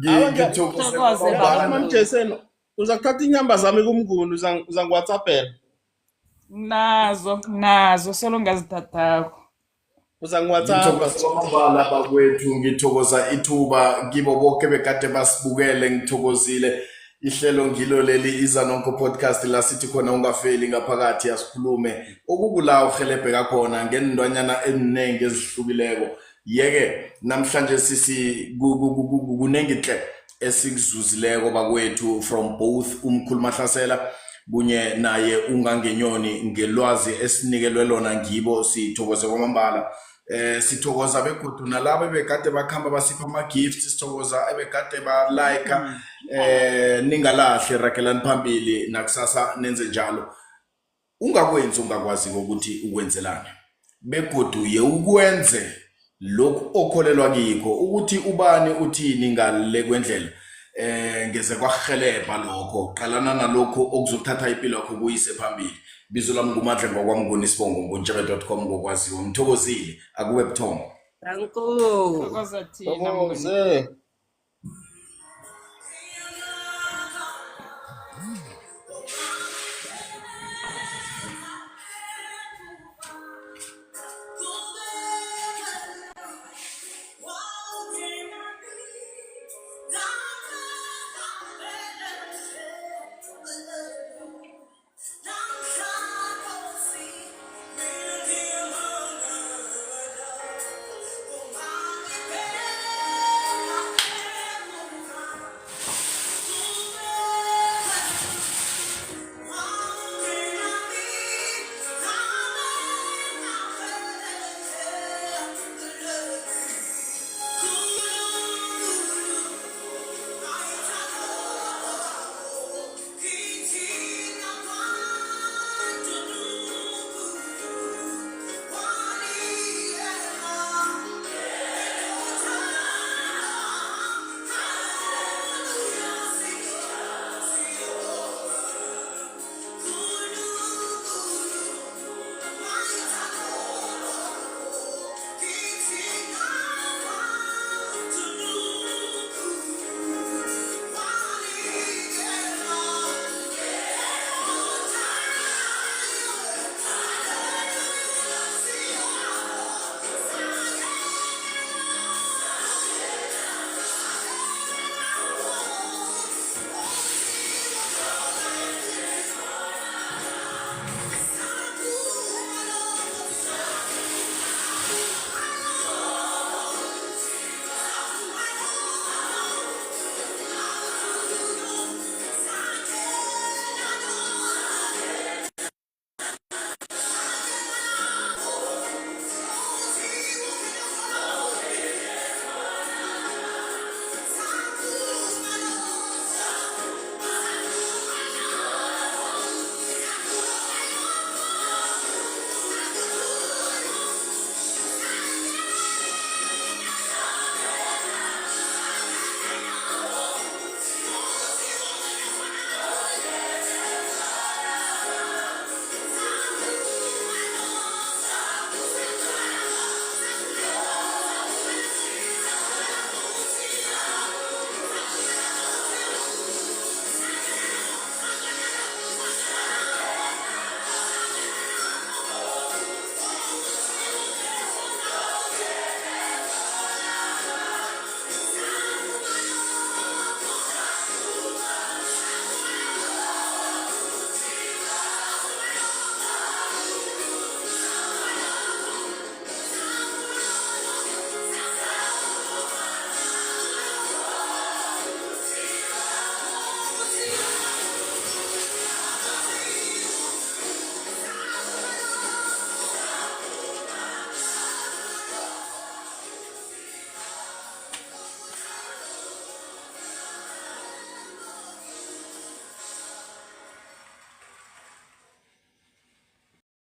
Awa Ngithokoze Thokoze ngiyazi kwamambala. Mam babamkhulu. Jason uzakuthatha inyamba zami kumnguni uzangiwhatsappela. Nazo nazo solo ngazithathako. Uzangiwhatsapp. Ngithokoza kwamambala bakwethu, ngithokoza ithuba kibo boke bekade basibukele, ngithokozile. Ihlelo ngilo leli Izanonko podcast la sithi khona ungafeli ngaphakathi asikhulume. Okukula uhelebheka khona ngeentwanyana ezinengi ezihlukileko. Yeke namhlanje sisi kunengi tle esikuzuzileko bakwethu from both umkhulu Mahlasela kunye naye ungangenyoni ngelwazi esinikelwe lona ngibo, sithokoze kwamambala. Sithokoza begodu nalabo ebegade bakhamba basipha ama-gifts, sithokoza ebegade ba-like. Ningalahli, ragelani phambili nakusasa nenze njalo. Ungakwenzi ungakwazi ukuthi ukwenzelani, begodu yewukwenze lokhu okholelwa kikho ukuthi ubani uthini ngale kwendlela ngeze kwahelebha lokho. Qalana nalokho okuzokuthatha impilo yakho kuyise phambili. Bizo lami nguMandla ngwakwamnguni, isibongo nguntshebe.com ngokwaziwa. Ngithokozile, akube buthongo. Danko. Thokoza thina Mnguni. Thokoze.